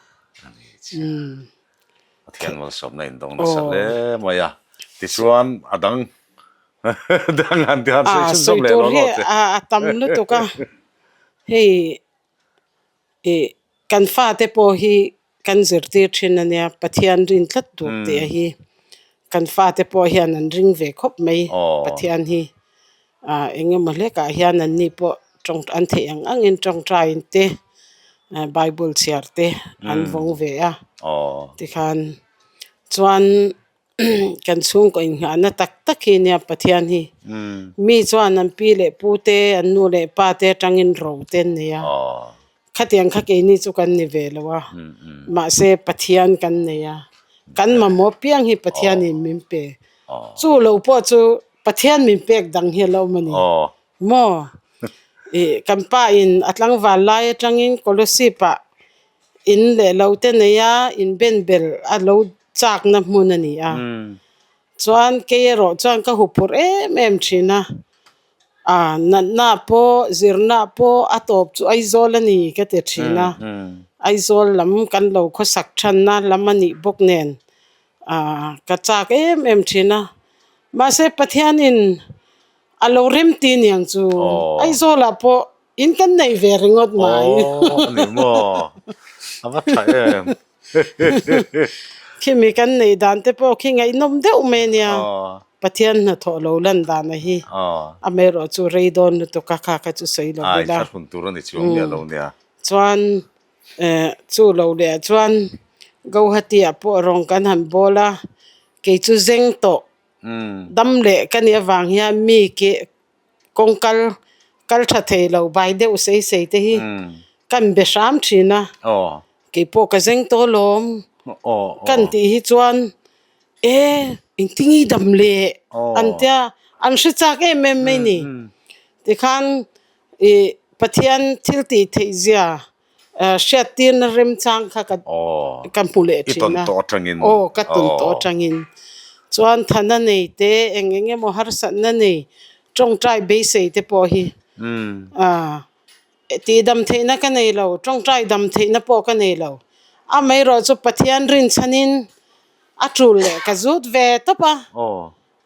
Pathian malsawmna indawng nasa hle mai a, tichuan a dang dang han ti han sawi chhunzawm leh law law che. A tam lutuk a, hei Ih, kan fate pawh hi kan zirtir thin a nia, Pathian rin tlat tur tih a hi. Kan fate pawh hian an ring ve khawp mai Pathian hi. Ah eng emaw hlekah hian an ni pawh tawng an theih ang angin tawngtain te, Bible chhiar te an vawng ve a. Tikhan chuan Kan chhungkaw inngahna tak tak hi nia Pathian hi. Mi chuan an pi leh pu te, an nu leh pa te atangin ro te an nei a. Khatiang kha keini chu kan ni ve lo a. Mahse Pathian kan nei a. Kan mamawh piang hi Pathianin min pe. Chu lo pawh chu Pathian min pek dang hi a lo awm a ni. Maw? Ih kan pa in a tlangval lai atangin Kolosip ah in leh lo te nei a, in ben bel a lo chakna hmun a ni a. Chuan kei erawh chuan ka huphurh em em thin a, ah natna pawh zirna pawh a tawp chu Aizawl a ni ka ti thin a, Aizawl lam kan lo khawsak thanna lam a nih bawk nen ah ka chak em em thin a, mahse Pathianin a lo rem ti niang chu Aizawlah pawh In kan nei ve ringawt mai. Aww a ni maw? A va tha em. Khimi kan neih dan te pawh khi ngaihnawm deuh mai a nia. Pathian hnathawh lo lan dan a hi. Amaherawh chu rei dawn lutuk a kha kha chu sawi lo ila. Ai thla hun tur a ni chuang miah lo nia. Chuan chu lo leh ah chuan Guwahati ah pawh rawng kan han bawl a, kei chu zeng tawh dam leh ka nih avang hian mi ke Kawng kal kal tha thei lo bai deuh sei sei te hi kan be hram thin a, keipawh ka zeng tawh alawm kan tih hi chuan e engtinge i dam le an tia an hre chak em em mai ni tikhan ih Pathian thil tih theih zia Hriattirna remchang kha ka ka hmu leh thin a, aw ka tawn tawh atangin. Chuan thana nei te eng eng emaw harsatna nei tawngtai beisei te pawh hi tihdam theihna ka nei lo, tawngtai dam theihna pawh ka nei lo. Amaherawh chu Pathian rinchhanin a tul leh ka zut ve tawp a.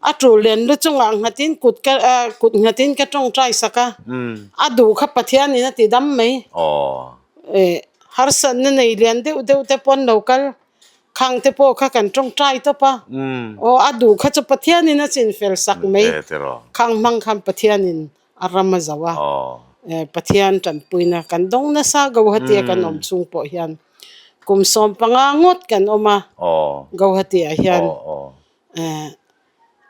A tul len lu chungah nghatin kut ka kut nghatin ka tawngtai sak a, a duh kha Pathianin a ti dam mai. Eh harsatna nei lian deuh deuh te pawn lo kal khang te pawh kha kan tawngtai tawp a, aw a duh kha chu Pathianin a chinfel sak mai. Khang hmang khan Pathianin a ram a zo a, eh Pathian tanpuina kan dawng nasa Guwahati a kan awm chhung pawh hian kum 15 ngawt kan awm a Guwahati ah hian.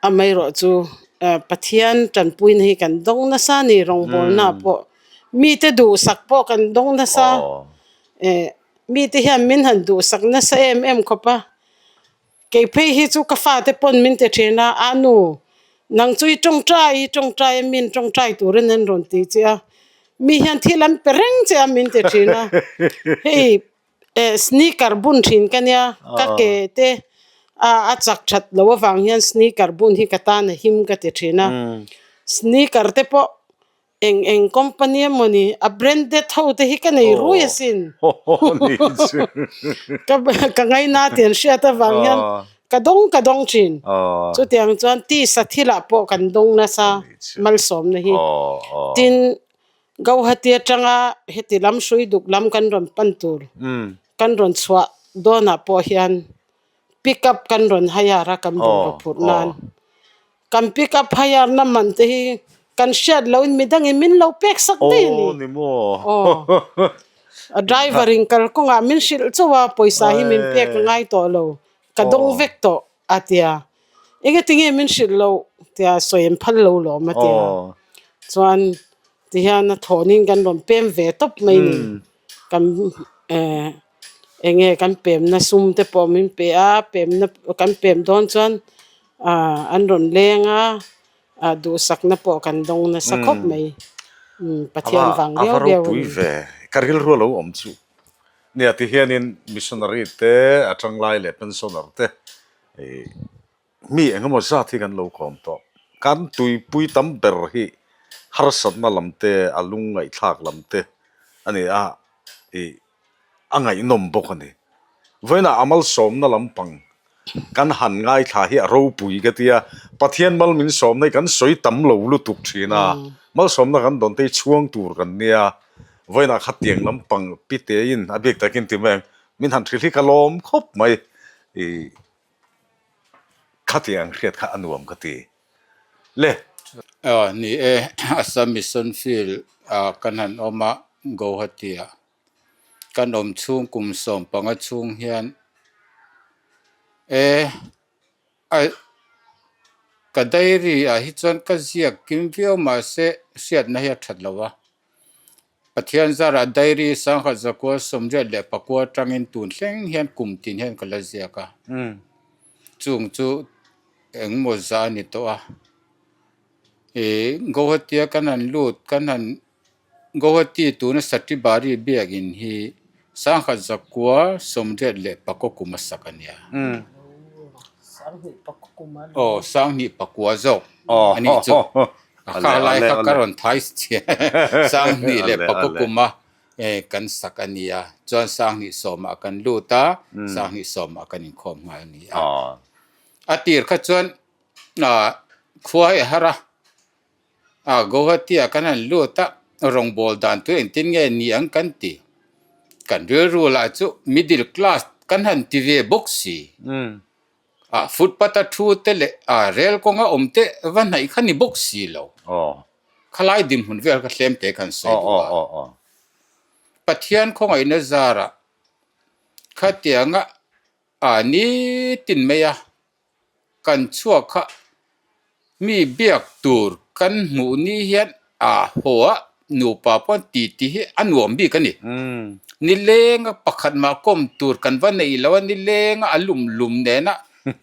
Amaherawh chu Pathian tanpuina hi kan dawng nasa a ni rawngbawlna pawh mite duhsak pawh kan dawng nasa mite hian min han duhsak nasa em em khawp a kei phei hi chu ka fate pawn min ti thin a a nu nang chu i tawngtai i tawngtai a min tawngtai turin an rawn ti che a mi hian thil an pe reng che a min ti thin a hei. Eh sneaker bun thin ka nia ka ke te a a chak that loh avang hian sneaker bun hi ka tan a him ka ti thin a sneaker te pawh eng eng company emawni a branded ho te hi ka nei rui asin ka ka ngaina tih an hriat avang hian ka dawng ka dawng thin chutiang chuan tisa thilah pawh kan dawng nasa malsawmna hi tin. Guwahati atanga heti lam hrui duk lam kan rawn pan tur kan rawn chhuah dawnah pawh hian pick up kan rawn hire a kan bungraw phurh nan kan pick up hire na man te hi kan hriat lohin midangin min lo pek sak daih a ni aw a driver in kalkawngah min hrilh chauh a pawisa hi min pek a ngai tawh lo ka dawng vek tawh a tia. Engatinge min hrilh loh tia sawi an phal lo lawm a tia. Chuan tihian a thawhnin kan rawn pem ve tawp mai ni. Kan eh enge kan pemna sum te pawh min pe a, pemna kan pem dawn chuan ah an rawn leng a, ah duhsakna pawh kan dawng nasa khawp mai. Pathian vang viau viau a ni. Ka rilru a lo awm chu. Nia tihianin missionary te a tanglai leh pensioner te Mi engemaw zat hi kan lo kawm tawh. Kan tuipui tam ber hi harsatna lam te, a lungngaihthlak lam te a ni a, ih a ngaihnawm bawk a ni. Vawiinah a malsawmna lampang kan han ngaithla hi a ropui ka ti a, Pathian mal min sawmna hi kan sawi tam lo lutuk thin a, malsawmna kan dawn te hi chhuang tur kan nia, vawiinah khatiang lampang pitein a bik takin ti mai ang, min han hrilh hi ka lawm khawp mai. Ih khatiang hriat kha a nuam ka ti le. Aw ni e, Assam Mission Field ah kan han awm a, Guwahati ah kan awm chhung kum 15 chhung hian e ka diary ah hi chuan ka ziak kim viau mahse hriatna hi a that lo a. Pathian zarah Diary Sangha Zakua 89 atangin tun thleng hian kum tin hian ka la ziak a. Chung chu engmaw za a ni tawh a. Ih Guwahati a kan han lut kan han Guwahati tuna Satibari biakin hi Sangha Zakua 84 kum a sak a nia. Aw Sanghnih pakua zawk a nih chu. A kha lai kha ka rawn thai chhiah Sanghnih leh pakua kuma kan sak a ni a. Chuan Sanghnih sawmah kan lut a, Sanghnih sawmah kan inkhawm nghal a ni a. A tir kha chuan khua hi a har a. A Guwahati ah kan han lut a, rawngbâwl dan tur engtin nge ni ang kan ti. Kan rilru lah chu middle class kan han ti ve bawk si. A footpath a thu te leh a rel kawnga awm te va hnaih kha ni bawk si lo. Khalai dinhmun vel kha tlem te kan sawi duh a. Pathian khawngaihna zarah khatianga a nitin mai a. Kan chhuak kha mi biak tur kan hmuh ni hian a haw a, nupa pawh ti ti hi a nuam bik a ni. Nilenga pakhat mah kawm tur kan va neih lo a, nilenga a lum lum nena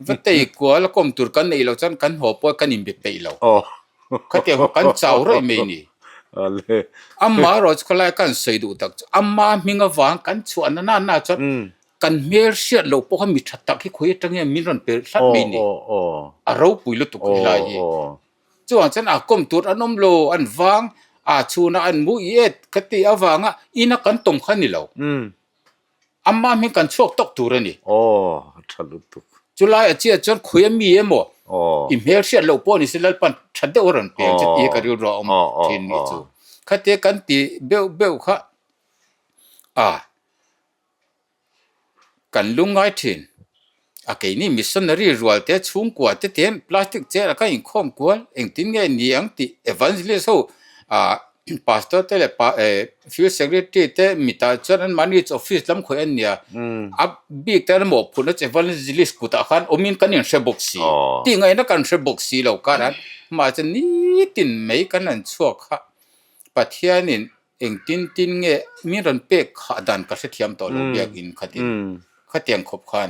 va tei kual a kawm tur kan neih loh chuan kan haw pawh kan inbe peih lo. Khatiang kha kan chau rawih mai ni. Amah erawh chu khawlai kan sawi duh tak chu ama hming avang kan chhuah na na na chuan Kan hmel hriat loh pawh kha mi tha tak hi khawi atang hian min rawn pe hlat mai ni. A ropui lutuk helai hi. Chuvang chuan a kawm tur an awm lo, an vang, a chhunah an mu i et ka tih avanga ina kan tawm kha ni lo. Ama hming kan chhuak tawk tur a ni. Chulai a chiah chuan khawi a mi emaw i hmel hriat loh pawh ni se Lalpan tha deuh a rawn pe ang che tih hi ka rilru a awm thin ni chu. Khatia kan tih beuh beuh kha a. Kan lungngai thin. A keini missionary rual te chhungkua te ten plastic chair ah khan inkhawm kual engtin nge ni ang tih evangelist ho ah pastor te leh field secretary te mitah chuan anmahni chu office lam khawih an nia a bik te an mawhphurhna chu evangelist kutah khan awmin kan inhre bawk si tih ngaihna kan hre bawk si lo karah mahse nitin mai kan han chhuak kha Pathianin Engtin tin nge min rawn pek khah dan ka hrethiam tawh lo biakinn khatin khatiang khawp khan.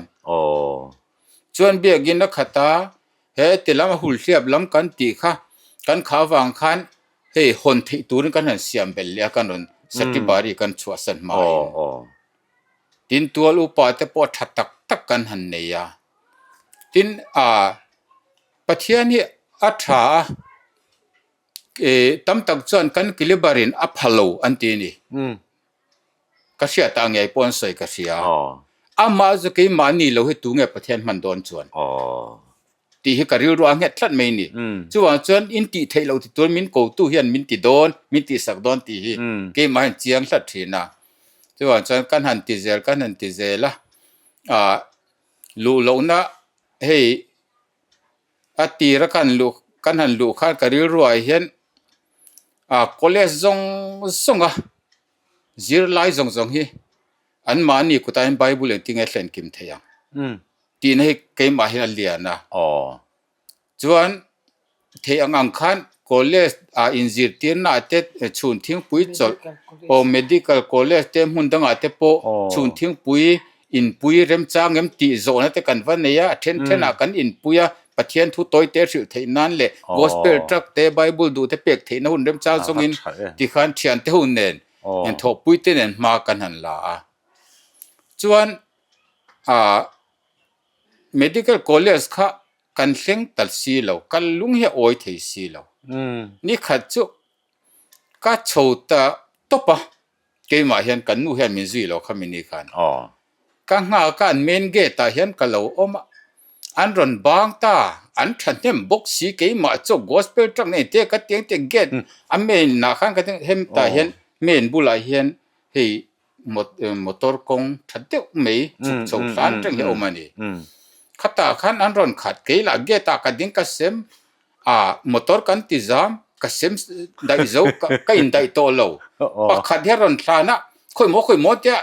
Chuan biakinn a khat a, he ti lam a hulhliap lam kan tih kha kan khah avang khan hei hawn theih turin kan han siam belh leh a kan rawn Satibari kan chhuahsan hmain. Tin tual upa te pawh tha tak tak kan han nei a. Tin ah Pathian hi a tha a. Tam tak chuan kan Kilibar in a pha lo an ti a ni. Ka hriat ah ngei pawh an sawi ka hria. Amah chu keimah ni lo hi tu nge Pathian hman dawn chuan tih hi ka rilru a nghet tlat mai a ni. Chuvang chuan in tih theih loh ti tur min kotu hian min ti dawn, min tihsak dawn tih hi keimah hian chiang hlat thin a. Chuvang chuan kan han ti zel kan han ti zel a, ah luh lohna hei A tira kan luh kan han luh khan ka rilruah hian ah college zawng zawng a zirlai zawng zawng hi anmahni kutah hian bible engtin nge thlen kim thei ang tihna hi keimah hian a lian a chuan theih ang ang khan college ah inzirtirna ah te chhun thingpui chawlh aw medical college te hmun dangah te pawh chhun thingpui Inpui remchang em tih zawhna te kan va nei a, a then thenah kan inpui a, Pathian thu tawi te hrilh theih nan leh Gospel truck te Bible duh te pek theihna hun remchang chungin tikhan thiante ho nen thawhpui te nen hma kan han la a. Chuan ah Medical College kha kan thleng ta si lo, kal lung hi a awi thei si lo. Nikhat chu ka chho ta tawp a. Keimah hian kan nu hian min zui lo kha mi ni khan. Ka nghak a an main gate ah hian ka lo awm a, an rawn bang ta, an thahnem bawk si keimah chu gospel truck nei te ka ti ang te gate a main ah khan ka ti ang hem tah hian main bulah hian hei motor kawng tha deuh mai chhuk chho hlan reng hi a awm a ni. Khatah khan an rawn khat keilah gate ah ka ding ka sem A motor kan ti zam, ka sem daih zo, ka in daih tawh lo. Pakhat hi a rawn thlan a, khawi maw khawi maw tia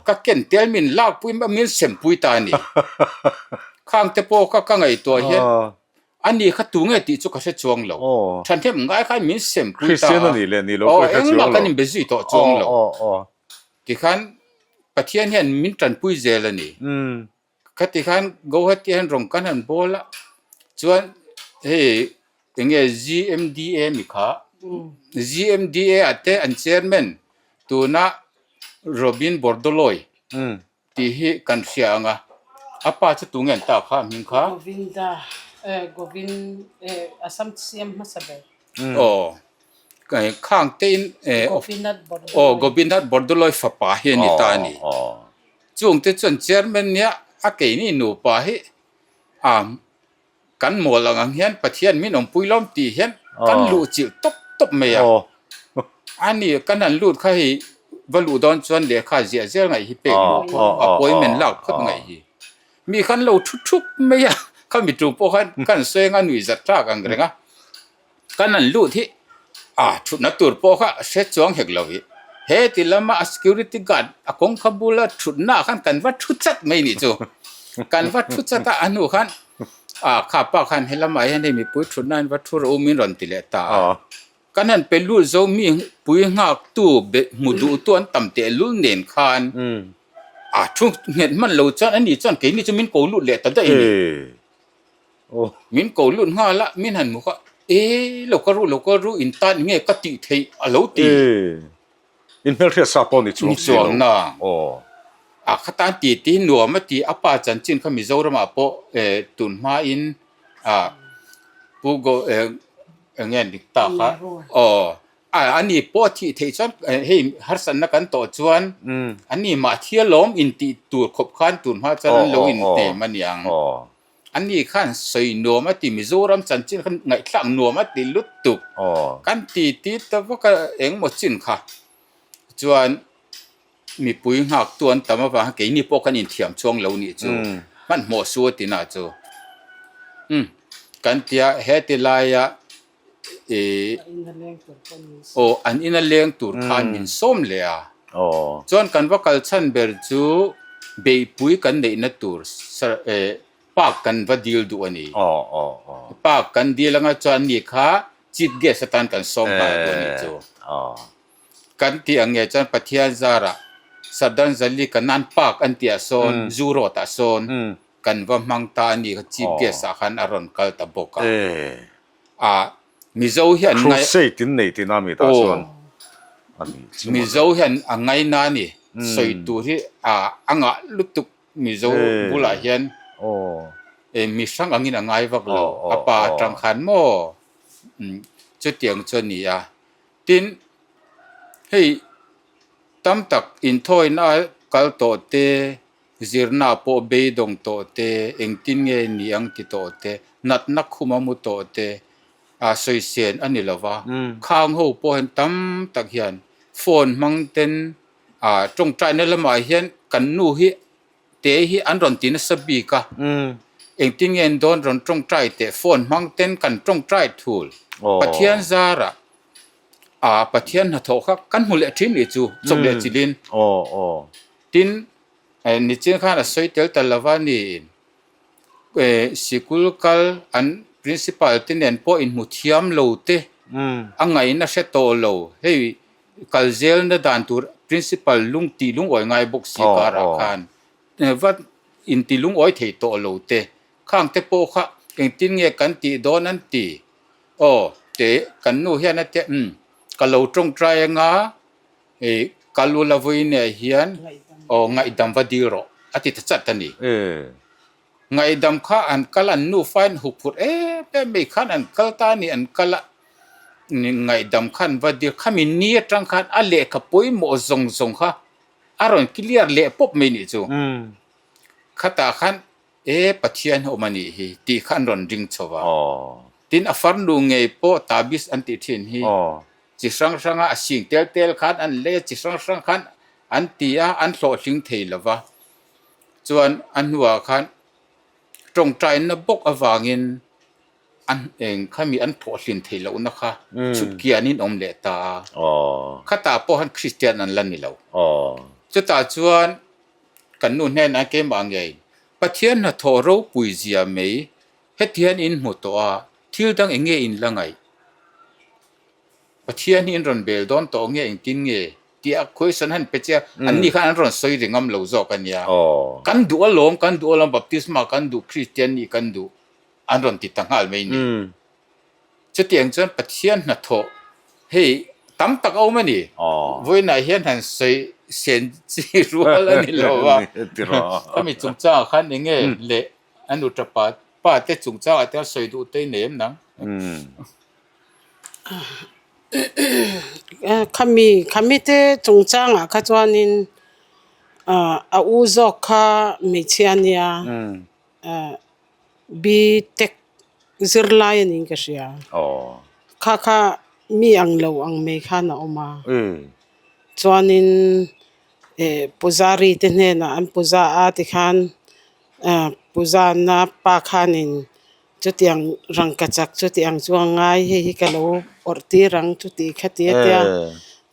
ka ken tel min lak pui min sem pui ta a ni. Khang te pawh kha ka ngaihtuah hian a ni kha tu nge tih chu ka hre chuang lo. Thahnem ngai khan min sem pui ta a, engmah kan inbe zui tawh chuang lo. Tikhan Pathian hian min tanpui zel a ni. Khati khan Guwahati hian rawng kan han bawl a, chuan hei eng nge GMDA mi kha GMDA ah te an chairman tuna Robin Bordoloi tih hi kan hria ang a. A pa chu tunge an tak kha a hming kha? Govinda eh Govin eh Assam siam hmasa ber. Aw khang te in eh Gopinath Bordoloi. Aw Gopinath Bordoloi fapa hi a ni ta a ni. Chung te chuan chairman nia a keini nupa hi a Kan mawl ang ang hian Pathian min awmpui lawm tih hian kan luh chilh tawp tawp mai a. A ni, kan han lut kha hei va luh dawn chuan lehkha ziah zel ngaih hi pek luh phawt, appointment lak phawt ngaih hi. Mi khan lo thu thup mai a, khami tu pawh khan kan sawi anga nuih zat thlak ang reng a. Kan han lut hi a thutna tur pawh kha hre chuang hek lo hi. He ti lama a security guard a kawngka bula thutna ah khan kan va thu chat mai nih chu. Kan va thu chat a, a hnu khan a kha pa khan he lamah hian hei mipui thutna in va thu rawh u min rawn ti leh ta a. Kan han pe lut zo mi pui nghak tu be hmu duh tu an tam teh lul nen khan a thu nghet hman lo chuan ani chuan keini chu min ko lut leh ta daih a ni. Min ko lut nghal a, min han hmu kha, E, lo ka ru, lo ka ru, in tan nge ka tih theih a lo ti. E, in hmelhriat sa pawh ni chuang si lo. Ni chuang na. A kha tan ti ti nuam a ti, a pa chanchin kha Mizoramah pawh tun hmain a Pu Go eng nge dik ta kha, aw A ani pawh a thih theih chuan hei harsatna kan tawh chuan ani mah thialawm intih tur khawp khan tun hma chuan an lo inhnem a niang. Ani khan sawi nuam a ti Mizoram chanchin khan ngaihthlak nuam a ti lutuk. Kan ti ti ta vak a engmaw chin kha chuan mipui nghaktu an tam avang khan keini pawh kan inthiam chuang lo nih chu hmanhmawh su a ti na chu. Umm kan tia heti laia Ih aw an ina leng tur khan min sawm leh a chuan kan va kal chhan ber chu beihpui kan neihna tur park kan va dil duh a ni park kan dil anga chuan ani kha chief guest atan kan sawm nghal duh a nih chu kan tih ang nge chuan Pathian zarah Sardangzali Kanan park an tih ah sawn Zoo road ah sawn kan va hmang ta a ni kha chief guest ah khan a rawn kal ta bawk a. A Mizo hian ngai Crusade in nei tina mi tah chuan a ni chu. Mizo hian a ngaina a ni. Sawi tur hi a a ngah lutuk Mizo bulah hian mi hrang angin a ngai vak lo. A pa atang khan maw chutiang chu a ni a. Tin hei tam tak inthawina a kal tawh te Zirna pawh beidawng tawh te, engtin nge ni ang ti tawh te, natna khum a mu tawh te, a sawisên a ni lo va. Khang ho pawh hian tam tak hian phone hmang ten a tawngtaina lamah hian kan nu hi te hi an rawn ti nasa bik a, engtin nge an dawn rawn tawngtai teh phone hmang ten kan tawngtai thul. Pathian zarah a Pathian hnathawh kha kan hmu leh thin nih chu chawp leh chilhin. Tin, nichin khan a sawi tel ta lova niin sikul kal an principal te nen pawh inhmu thiam lo te a ngaihna hre tawh lo. Hei kal zelna dan tur principal lung tih lungawi ngai bawk si karah khan va inti lungawi thei tawh lo te khang te pawh kha engtin nge kan tih dawn an ti. Aw te kan nu hian a tia umm ka lo tawngtai anga. Hei kal ula vawiinah hian aw ngaihdam va dil rawh a ti ta chat a ni. Ngaihdam kha an kal an nufa in hup phurh em em mai khan an kal ta a ni an kal a ngaihdam kha an va dil khami ni atang khan a lehkha pawimawh zawng zawng kha a rawn clear leh pawp mai nih chu. Khatah khan E Pathian awm a nih hi tih kha an rawn ring chho a. Tin a farnu ngei pawh Tabis an tih thin hi chi hrang hranga a sing tel tel khan an lei a, chi hrang hrang khan an ti a, an hlawhtling thei lo va. Chuan a hnuah khan tawngtaina bawk avangin an eng khami an hlawhtlin theih lohna kha chhutkianin awm leh ta a. Khatah pawh khan Kristian an la ni lo. Chutah chuan Kan nu hnenah keimah ngei, Pathian hnathawh ropui zia mai heti hian in hmu tawh a, thil dang eng nge in la ngaih? Pathian hi in rawn bel dawn tawh nge engtin nge? tih a question han pe che a, anni khan an rawn sawi ri ngam lo zawk a nia. Kan duh alawm, kan duh alawm, baptisma kan duh, Kristian nih kan duh an rawn ti ta nghal mai ni. Chutiang chuan Pathian hnathawh hei tam tak a awm a ni. Vawiinah hian han sawi. Sen chi rual a ni lo a. Khami chungchangah khan eng nge leh a nu tapa pa te chungchangah te sawi duh te i nei em nang? Khami khami te chungchangah kha chuanin a u zawk kha hmeichhia a nia B-tech zirlai a niin ka hria. Kha kha mi ang lo ang mai khan a awm a. Chuanin eh puzari te hnenah an puza a tikhan ah puzana pa khanin chutiang rangkachak chutiang chu a ngai hei hi ka lo awrh tir ang chuti kha ti a tia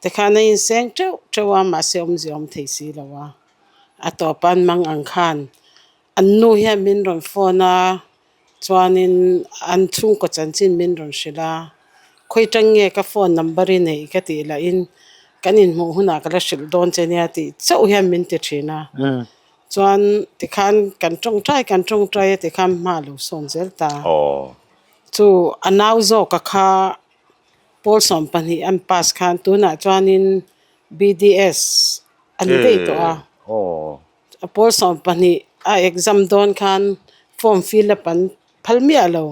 tikhan a inseng teuh teuh a mahse awmzia awm thei si lo a a tawp an mang ang khan an nu hian min rawn phone a. Chuanin an chhungkaw chanchin min rawn hrilh a, khawi tang nge ka phone number i neih ka tih lahin kan inhmuh hunah ka la hrilh dawn che nia tih chauh hian min ti thin a. Chuan tikhan kan tawngtai kan tawngtai a tikhan hma a lo sawn zel ta. Chu a nau zawka kha pawl 12 an pass khan tunah chuanin BDS a ni daih tawh a. A pawl 12 a exam dawn khan form fill up an phal miah lo.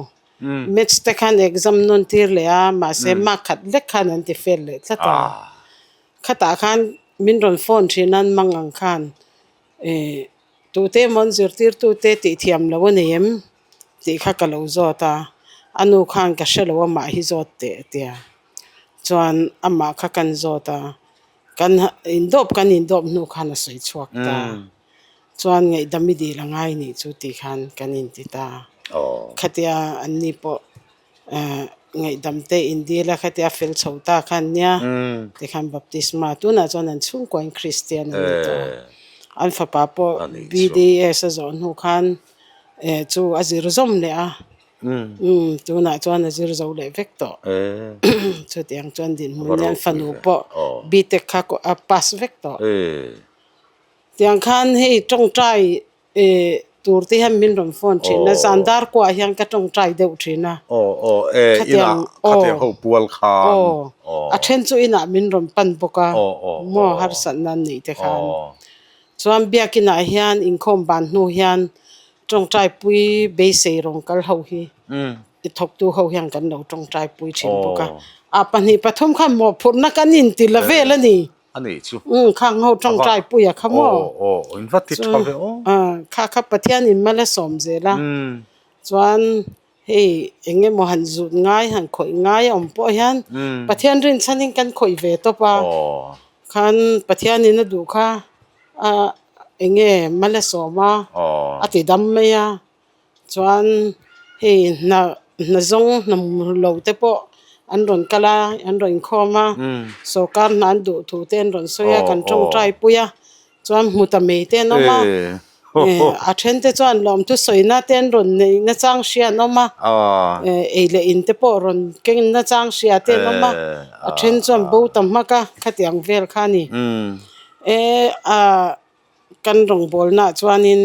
Maths te khan exam nawn tir leh a, mahse mark khat vek khan an ti fail leh tlat a. Khatah khan min rawn phone thin a an mang ang khan eh tute emaw an zirtirtute tih thiam lo a nei em tih kha ka lo zawt a, a nu khan ka hre lo amah hi zawt teh a tia. Chuan amah kha kan zawt a. Kan indawp kan indawp hnu khan a sawi chhuak ta. Chuan ngaihdam i dil a ngai nih chu tih khan kan inti ta. Khatia anni pawh ngaihdam te indil a khatia fel chho ta khan nia tikhan baptisma tunah chuan an chhungkuain Kristian an ni tawh a. An fapa pawh BDS a zawh hnu khan chu a zir zawm leh a. Umm tunah chuan a zir zo leh vek tawh. Chutiang chuan dinhmun hian fanu pawh BTech kha a pass vek tawh. Tiang khan hei tawngtai tur te hian min rawn phone thin a, zan dar kuah hian ka tawngtai deuh thin a. Khatiang aw a then chu inah min rawn pan bawk a maw harsatna an neih te khan. Chuan biakinah hian inkhawm ban hnu hian Tawngtaipui beisei rawn kal ho hi i thawktu ho hian kan lo tawngtaipui thin bawk a. A 2 3 khan mawhphurhna kan inti la vel a ni. A nih chu. Umm khang ho tawngtaipui a kha maw. Aw aw in va ti tha ve aw. Kha kha Pathian in mal a sawm zel a. Chuan hei eng emaw han zut ngai han khawih ngai a awm pawh hian Pathian rinchhanin kan khawih ve tawp a. Khan Pathian in a duh kha a eng nge mal a sawm a a ti dam mai a chuan hei hna hna zawng hna lo te pawh an rawn kal a an rawn inkhawm a sawrkar hna an duh thu te an rawn sawi a kan tawngtai pui a chuan hmu ta mai te an awm a a then te chuan lawmthu sawina te an rawn neih nachang hria an awm a ei leh in te pawh rawn keng nachang hria te an awm a a then chuan bo ta hmak a khatiang vel kha a ni. E a kan rawngbawlnaah chuanin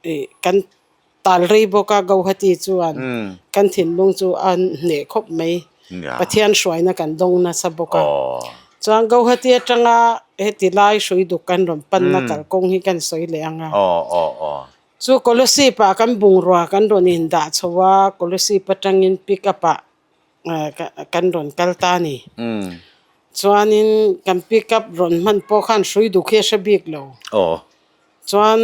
ih kan tal rei bawk a Guwahati chuan kan thinlung chu a hneh khawp mai. Pathian hruaina kan dawng nasa bawk a. Chuan Guwahati atanga heti lai hrui duk kan rawn panna kalkawng hi kan sawi leh ang a. Chu Kolasib ah kan bungrua kan rawn indah chho a, Kolasib atangin pick up ah kan rawn kal ta a ni. Chuanin kan pick up rawn hman pawh khan hrui duk hi a hre bik lo. Chuan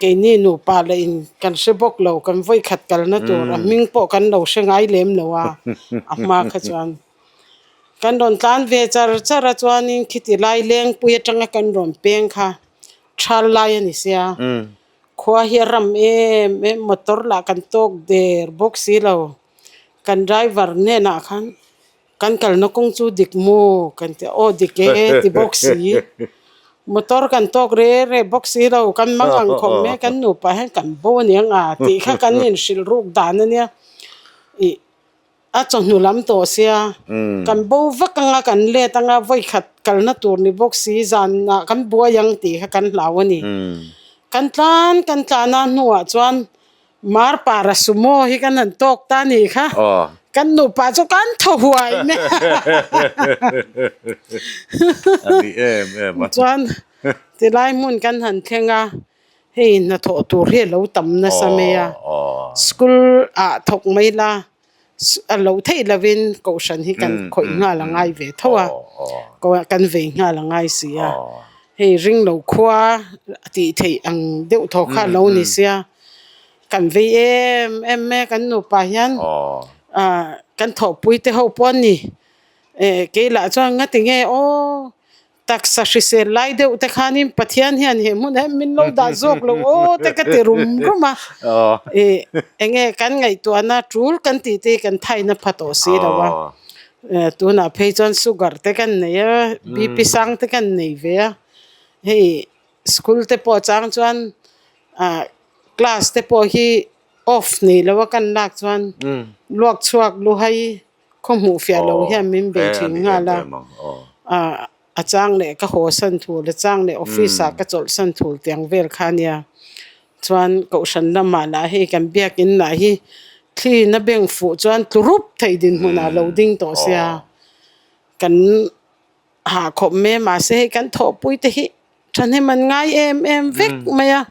keini nupa leh in kan hre bawk lo, kan vawi khat kalna tur a hming pawh kan lo hre ngai lem lo a, a hma kha chuan. Kan rawn tlan ve char char a chuanin khiti lai lengpui atanga kan rawn peng kha thal lai a ni sia. Khua hi a ram em em motor lah kan tawk der bawk si lo. Kan driver hnenah khan kan kalna kawng chu dik maw kan ti a, aw dik e ti bawk si. Motor kan tawk re re bawk si lo, kan mang ang khawp mai a, kan nupa hian kan bo aniang a tih kha kan inhrilh ruk dan ania. Ih a chawhnu lam tawh sia, kan bo vak anga kan let anga vawi khat kalna tur ni bawk si zanah kan buai ang tih kha kan hlau a ni. Kan tlan kan tlan a hnuah chuan Marpara sumo hi kan han tawk ta nih kha. Kan nupa chu kan thaw huai mai a. A ni em em a. Chuan tilai hmun kan han thleng a, hei hnathawh tur hi a lo tam nasa mai a. School ah thawk mai la, a lo theih lovin kohhran hi kan khawih nghal a ngai ve tho a, kan vei nghal a ngai si a. Hei ringlo khua tih theih ang deuh thaw kha a lo ni sia. Kan vei em em mai a, kan nupa hian kan thawhpui te ho pawh an ni. Kei lah chuan nga tinge aw taksa hrisel lai deuh te khanin Pathian hian he hmunah hian min lo dah zawk lo aw te ka ti rum rum a. Enge kan ngaihtuahna tul kan tih te hi kan thaina pha tawh si lo a. Tunah phei chuan sugar te kan nei a, BP sang te kan nei ve a. Hei school te pawh chang chuan ah class te pawh hi off nei lo a kan lak chuan luak chhuak luhai khaw hmuh fiah lo hian min bei thin nghal a ah a chang leh ka haw san thul a chang leh office ah ka chawlh san thul tiang vel kha ania chuan kohhran lamah lah hei kan biakin lah hi thli na beng fuh chuan tlu rup theih dinhmun ah lo ding tawh sia kan. Ha khawp mai mahse hei kan thawhpui te hi thahnem an ngai em em vek mai a,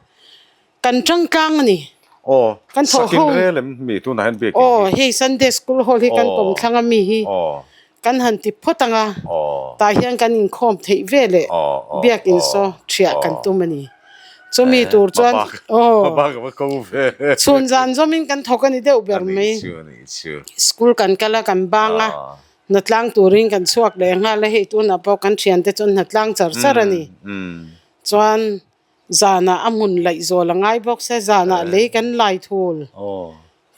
kan tangkang a ni. Aw, Kan thawh sakin ho. rel em mi tunah hian biakin Aw, hi? hei Sunday School Hall hi kan Aw, kawmthlang a mi hi aw. kan han ti phawt ang a, Aw. tah hian kan inkhawm theih ve leh Aw, aw, biakin aw, saw thiah kan aw. tum a ni. Chumi Eh, tur chuan hmabak, aw, hmabak a va ko ve. chhun zan zawmin kan thawk a ni deuh A ber nih mai. chu, a nih chu. School kan kal a, kan bang a. Aw. Hnatlang turin kan chhuak leh nghal a, hei tunah pawh kan thiante chuan hnatlang char char a ni. Chuan zanah a hmun laih zawl a ngai bawk se, zanah lei kan lai thul.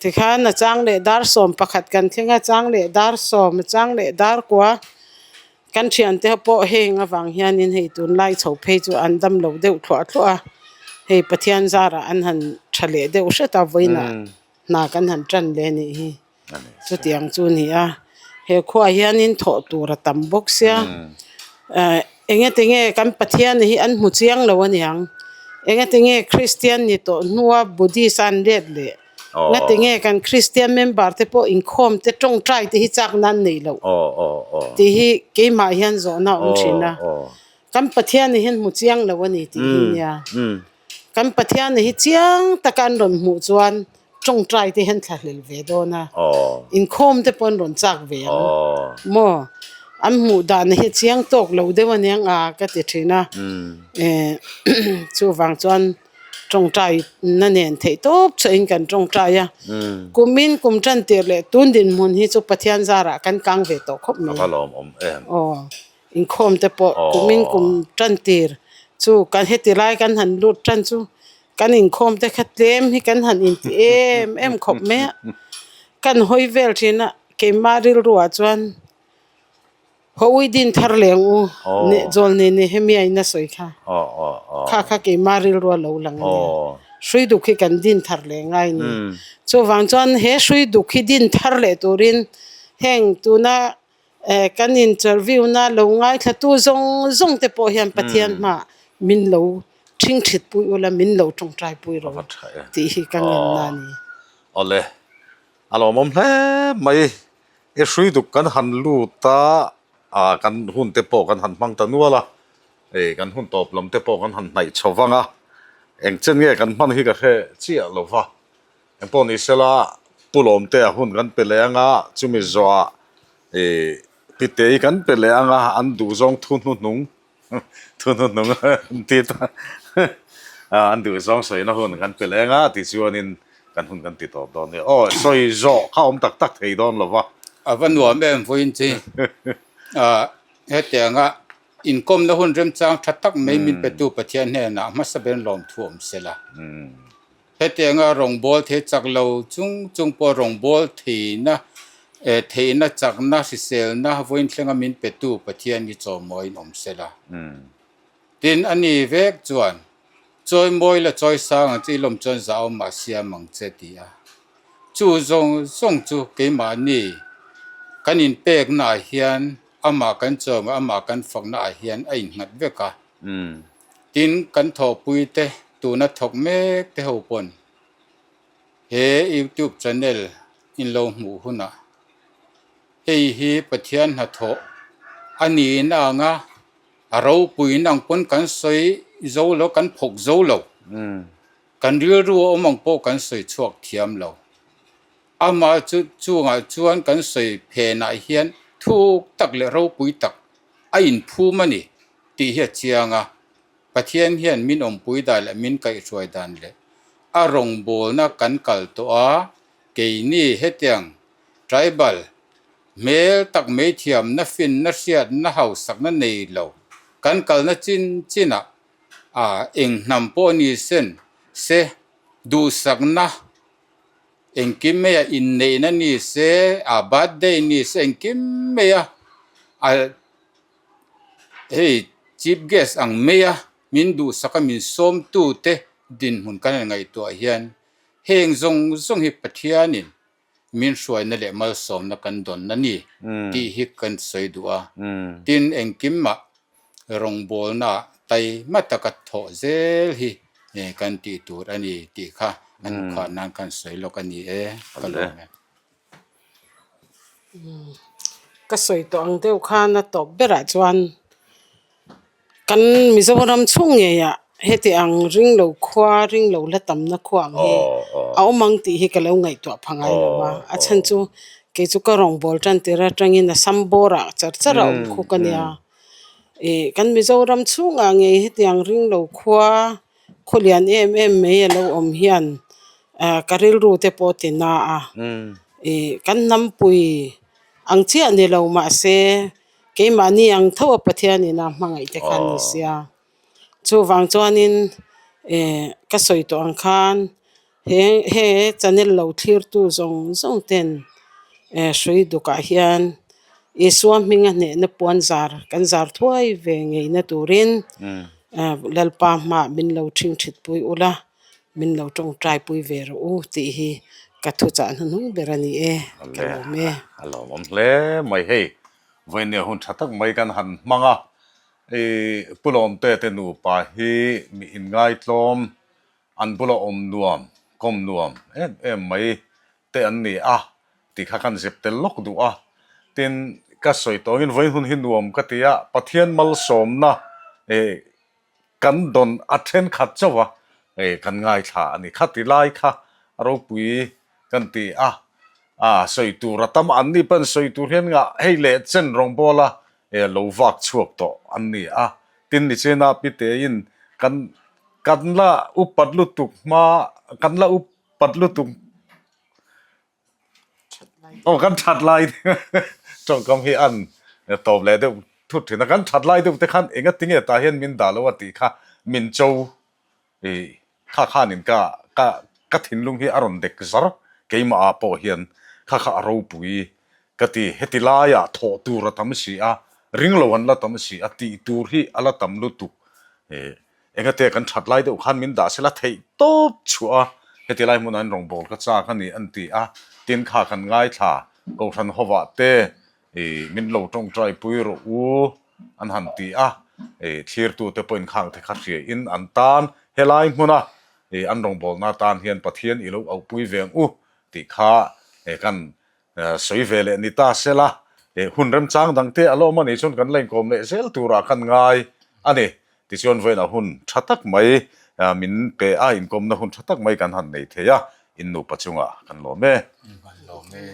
Tikhan a chang leh dar 11 kan thleng a, chang leh dar sawm, a chang leh dar kua. Kan thiante pawh heng avang hianin hei tunlai chho phei chu an dam lo deuh thluah thluah a, hei Pathian zarah an han tha leh deuh hret a, vawiinah hna kan han tan leh a nih hi. Chutiang chu a ni a, he khuaah hianin thawh tur a tam bawk sia, eh engati nge kan Pathian hi an hmu chiang lo a niang, engati nge Kristian ni tawh hnua Buddhist a an let leh, engati nge kan Kristian member te pawh inkhawm te tawngtai te hi chak nan nei loh tih hi keimah hian zawhna a awm thin a, kan Pathian hi an hmu chiang lo a ni tih hi nia. Kan Pathian hi chiang taka an rawn hmuh chuan tawngtai te hian thlahlel ve dawn a, inkhawm te pawh an rawn chak ve ang maw? An hmuh dan hi chiang tawk lo deuh aniang a ka ti thin a, chuvang chuan tawngtai na nen theih tawp chauhin kan tawngtai a, kumin kum tan tir leh tun dinhmun hi chu Pathian zarah kan kang ve tawh khawp mai. Inkhawm te pawh kumin kum tan tir chu kan heti lai kan han lut tan chu kan inkhawm te kha tlem hi kan han inti em em khawp mai a, kan hawi vel thin a keimah rilru ah chuan Hawi din thar leng u zawl nei nei hemi a in a sawi kha kha kha keimah rilru a lo lang a nia hrui duk hi kan din thar leh ngai a ni chuvang chuan he hrui duk hi din thar leh turin heng tuna Eh kan interview na lo ngaithlatu zawng zawng te pawh hian Pathian hmaah min lo thingthit pui ula min lo tawngtai pui rawh tih hi ka ngen na a ni. Awle, a lawmawm hle mai. I hrui duk kan han lut a, ah kan hun te pawh kan han hmang ta nual a, eh kan hun tawp lam te pawh kan han hnaih chho vang a, eng chen nge kan hman hi ka hre chiah lo va. Engpawh ni sela, Pu Lawmte a hun kan pe leh ang a, chumi zawhah ih Pitei kan pe leh ang a, an duhzawng thu hnuhnung, thu hnuhnung an ti ta, an duhzawng sawina hun kan pe leh ang a tichuanin kan hun kan ti tawp dawn nia. Aw, sawi zawh kha awm tak tak thei dawn lo va. A va nuam em vawiin chi. Hetianga inkawmna hun remchang tha tak mai min petu Pathian hnenah hmasa ber lawmthu awm sela. Hetianga rawngbâwl thei chak lo chung chung pawh rawngbâwl theihna, theihna chakna, hriselna vawiin thlenga min petu Pathian hi chawmawiin awm se la. Tin, a ni vek chuan, Chawimawi la chawi sang ang che, i lawm chuan zahawm mah siam ang che, ti a. Chu zawng zawng chu keimahni kan inpeknaah hian amah kan chawmawi, amah kan faknaah hian a innghat vek a. Tin, kan thawhpuite tuna thawk mek te ho pawn he youtube channel in lo hmuh hunah. Hei hi Pathian hnathawh a niin a ang a, a ropuiin ang pawn kan sawi zo lo, kan phawk zo lo. Kan rilru a awm ang pawh kan sawi chhuak thiam lo. Amah chu chungah chuan kan sawi phenah hian thuk tak leh ropui tak a inphum a ni tih hi a chiang a. Pathian hian min awmpui dan leh min kaihhruai dan leh a rawngbawlna kan kal tawh a, keini hetiang tribal hmel tak mai thiamna finna hriatna hausakna nei lo kan kalna chin chinah a eng hnam pawh ni sen se duhsakna engkim maia inneihna ni se a birthday ni se engkim maia a Hei chief guest ang mai a min duhsak a min sawmtu te dinhmun kan han ngaihtuah hian heng zawng zawng hi Pathianin min hruaina leh malsawmna kan dawn a ni tih hi kan sawi duh a. Tin, engkimah rawngbawlna taima taka thawh zel hi kan tih tur a ni tih kha an khah nan kan sawi lawk a ni e, ka lawm e. Ka sawi tawh ang deuh khan a tawp berah chuan kan Mizoram chhung ngeiah heti ang ring lo khua ring lo la tamna khua ang hi a awm ang tih hi ka lo ngaihtuah pha ngai lo a, a chhan chu kei chu ka rawngbâwl tan tir atangin Assam bawrah char char a awm khuk a nia ih kan Mizoram chhungah ngei heti ang ring lo khua khaw lian em em mai a lo awm hian ah ka rilru te pawh ti na a ih kan hnampui ang chiah ni lo mahse keimahni ang tho a Pathianin a hmangaih te kha a ni sia chuvang chuanin eh ka sawi tawh ang khan he he channel lo thlirtu zawng zawng ten eh hrui dukah hian Isua hminga hnehna puan zar kan zar thuai ve ngeina turin Lalpa hmaah min lo ṭhingṭhit pui ula, min lo ṭawngṭai pui ve rawh u tih hi ka thuchah hnuhnung ber a ni e, ka lawm e. A lawmawm hle mai hei, vawinia hun ṭha tak mai kan han hmang a, i Pu Lawmte te nupa hi mi inngaitlawm, an bula awm nuam, kawm nuam em em mai te an ni a tih kha kan zep tel lawk duh a, tin ka sawi tawngin vawiin hun hi nuam ka ti a, Pathian malsawmna eh kan dawn a thenkhat chauh a eh kan ngaithla a ni, khati lai kha a ropui kan ti a, a sawi tur a tam a, an ni pawn sawi tur hian ngah hei leh chen rawngbawla eh lo vak chhuak tawh an ni a, tin nichina Pitein kan kan la upat lutuk hma kan la up. Pat lutuk aw kan that lai tawngkam hi an tawp leh deuh thut thin a, kan that lai deuh te khan enga tinge tah hian min dah lo a tih kha min cho ih kha khanin ka ka ka thinlung hi a rawn dek zar keimah ah pawh hian kha kha a ropui ka ti heti laiah thawh tur a tam si a ring lo an la tam si a tih tur hi a la tam lutuk ih Engate kan that lai deuh khan min dah sela theih tawp chhuah a, heti lai hmunah hian rawngbâwl ka châk a ni an ti a, tin kha kan ngaithla Kohhran hovah te ih min lo tawngtai pui rawh u an han ti a, ih thlirtute pawhin khang te kha hriain an tan helai hmuna ih an rawngbâwlna atan hian Pathian i lo auhpui ve ang u tih kha kan Sawi ve leh ni ta sela, hun remchang dangte a lawm a nih chuan kan la inkawm leh zel turah khan ngai a ni. Tichuan vawiinah hun tha tak mai min pe a, inkawmna hun tha tak mai kan han nei thei a, in nupa chungah kan lawm e. Kan lawm e.